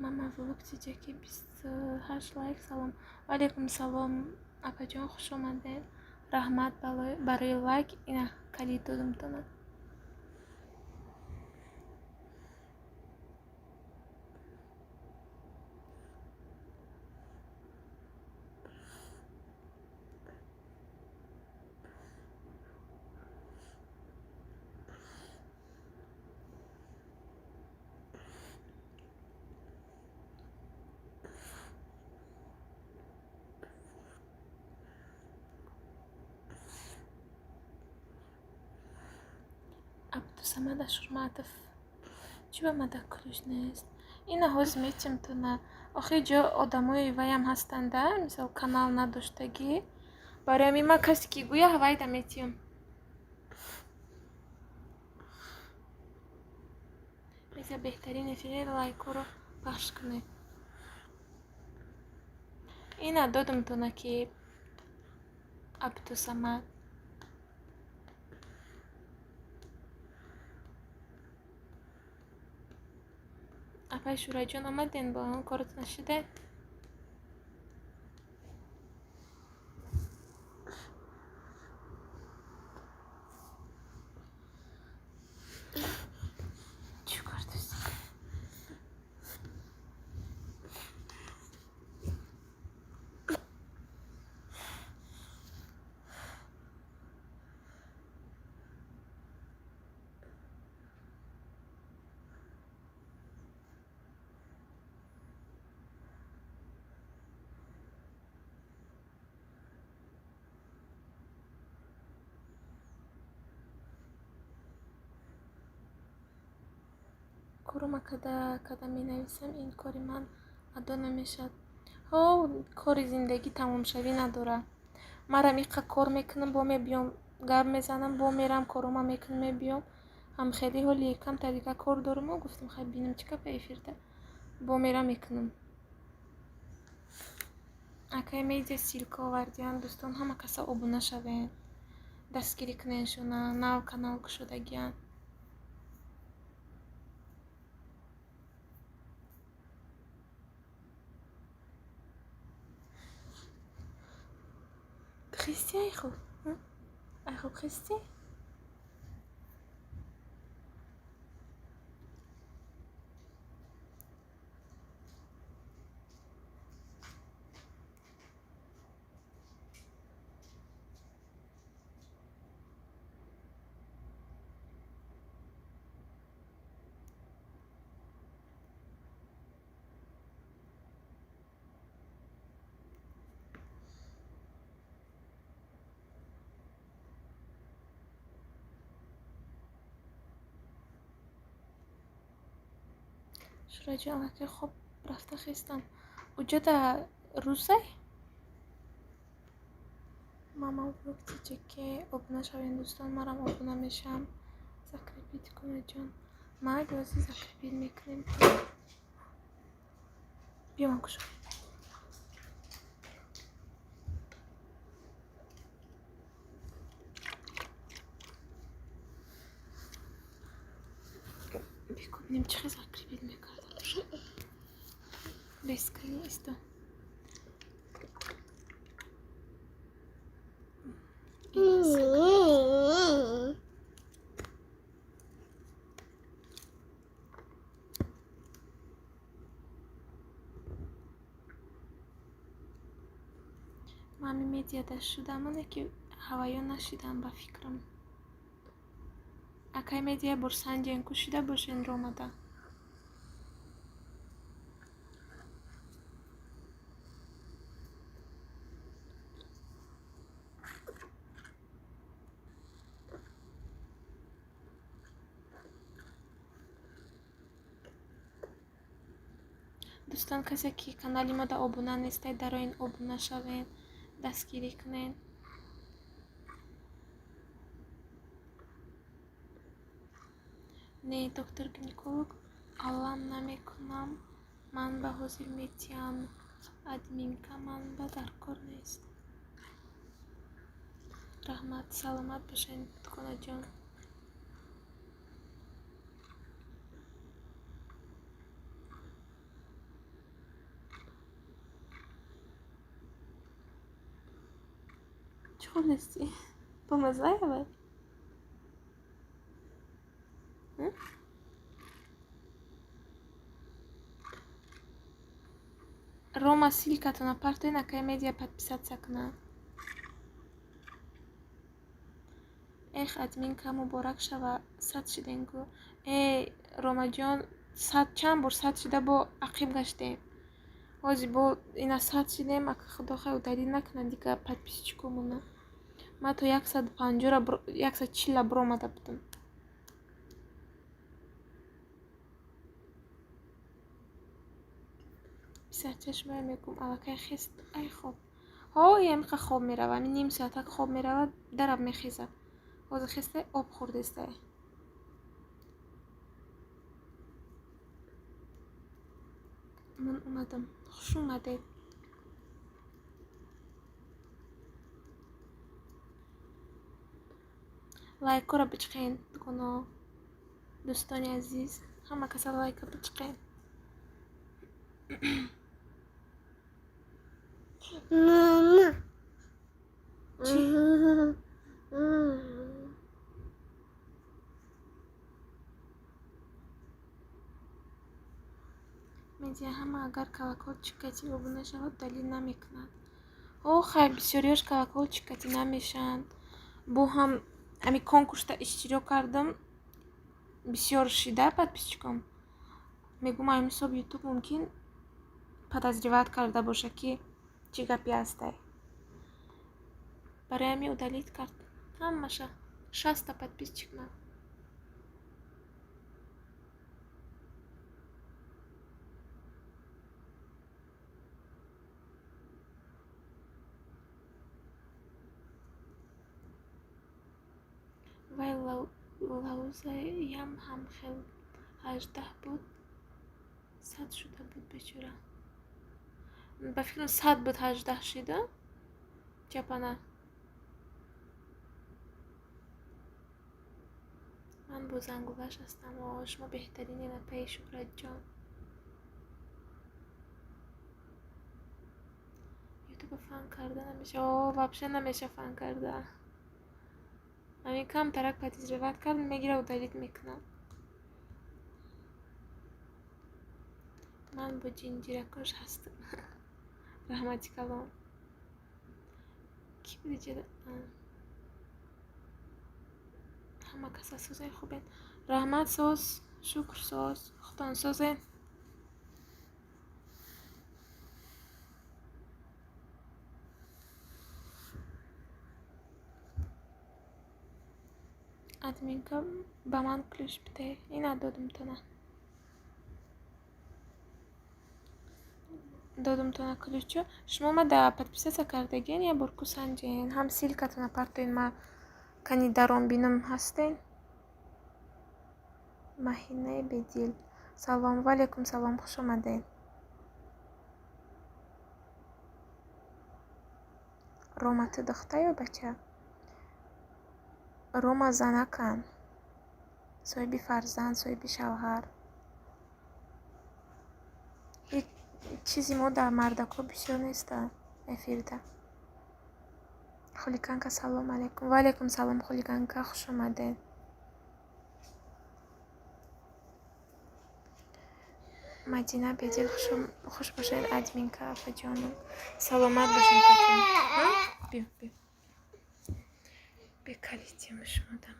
S1: Мама влог тиҷаки, 28 лайк. Салом. Ваалайкум салом, апаҷон, хуш омадед. Раҳмат барои лайк. Ина, калид додумтона. Абдусамад Ашурматов, чӣ ба мада ключ нест? Ина, ҳозир метимтона. Охи, ҷо одамои ваям ҳастанда, мисол, канал надоштагӣ. Барои ҳамин ман касе ки гӯя, ҳавайда метиём. Медиа беҳтарин эфири, лайкҳоро пахш кунед. Ина, додумтона, ки Абдусамад. Апай Шураҷон, омаден, бо он корот нашиде? Чӣ кардест? Корома када када менависам, ин кори ман адо намешавад. Ҳо, кори зиндагӣ тамомшавӣ надорад. Марам иқа кор мекунам, бо мебиём, гап мезанам, бо мерам, корома мекунам, мебиём. Ҳам хеле ҳоли камтар дига кор доруму гуфтам, хай, бинам, чӣ гапа эфирда, бо мерам, мекунам. Акай Медиа ссылка овардиям. Дӯстон, ҳама каса обуна шавен, дастгирӣ куненшона, нав канал кушодагиям. Хисти, ай хуб, ай хуб, хисти. Шураҷон, аллакай хоб рафта хестам. Уҷода рӯзай? Мама влог тиҷеке обуна шавем, дӯстон, марам обуна мешавам. Закрепить кунаҷон. Майли, ози закрепить мекунем. Биё, ман кушо. Бикунем, чӣ хел закрепить мекарда боша. Бескани исто. Мами медиада шудамоне ки ҳаваё нашидам ба фикрам. Акай медиа бурсанҷен кушида бошен ромада. Дӯстон, касе ки канали мода обуна нестед, дароин обуна шавен, дастгирӣ кунед. Не, доктор гинеколог аллам намекунам, ман ба ҳозир метиҳам. Админка ман ба даркор нест. Раҳмат, саломат бошед, дуконаҷон. Чӣ хӯрдастӣ? Бомаззая вай? Рома, ссылкатона партоен, акай медиа подписаться кунад. Эх, админка муборак шава, 100 шидем гӯ. Э, Ромаҷон, 100 чанд бор 100 шида бо ақиб гаштем. Ҳозир бо ина 100 шидем, ака худо хай удалить накунад дига подписчикомона. Ман то 150-ра, 140-ра биромада будам. Писарча шумоя мегӯм, аллакай хест, ай хоб. Ҳо, ямиқа хоб мерава, ами ним соатак хоб мерава, дараб мехезад. Ҳозир хестай, об хӯрдестай. Ман омадам. Хуш омадед. Лайкҳоро бичиқен, дугоно. Дӯстони азиз, ҳама каса лайка бичиқен.
S2: Мама.
S1: Чӣ? Медиа ҳама агар колокольчик кати обуна шавад, далил намекунад. О, хай, бисёриёш колокольчик кати намешаванд. Бо ҳам ами конкурсда иштирок кардам, бисёр шида подписчиком. Мегӯм, ами ҳисоб ютуб мумкин подозревать карда боша, ки чӣ гапе ҳастай. Барои ҳамин удалить кард ҳамаша. 60-та подписчик ман. Вай лаузаям ҳам хел 18 буд, 100 шуда буд бечора. Ба фикрам 100 буд, 18 шида. Чапана. Ман бо зангулаш ҳастам. О, шумо беҳтаринед, апаи Шӯҳратҷон. Ютуба фан карда намеша. О, вообще намеша фан карда. Ҳамин камтарак подозревать кард, мегира удалить мекунад. Ман бо ҷинҷиракош ҳастам. Раҳмати калон. Кӣ буди ҷада? Ҳама каса созен, хубен. Раҳмат, соз, шукр, соз, худтон созен. Админка ба ман ключ бидеҳ. Ина додам тона. Додумтона ключо. Шумо ма да подписаться кардагин, я бор кусанҷен. Ҳам ссылкатона партоин, ма кани даром бинам ҳастен. Маҳинаи бедил. Салом, ва алайкум салом, хуш омадед. Рома, ту духта ё бача? Рома занакан. Соҳиби фарзанд, соҳиби шавҳар. Чизи мо дар мардакҳо бисёр неста эфирда. Хулиганка, салом алайкум. Ва алайкум салом, хулиганка, хуш омадед. Мадина Бедил, хуш бошед, админка, апаҷонам. Саломат бошед, апаҷон. Биё, биё. Бекалитем шумодам.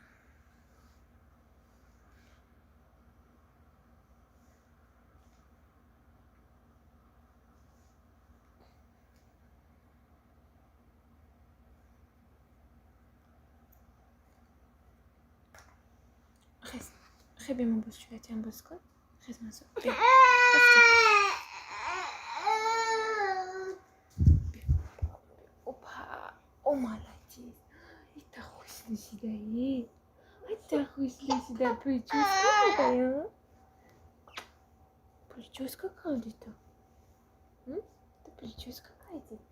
S1: Хез, хе бимо боз чӯятиам боз кун. Хез Мансур. Биё. Опа, о молодец. Ита хушлишидаи. Ита хушлишида прическа какая? Прическа какая-то? Ты прическа какая-то?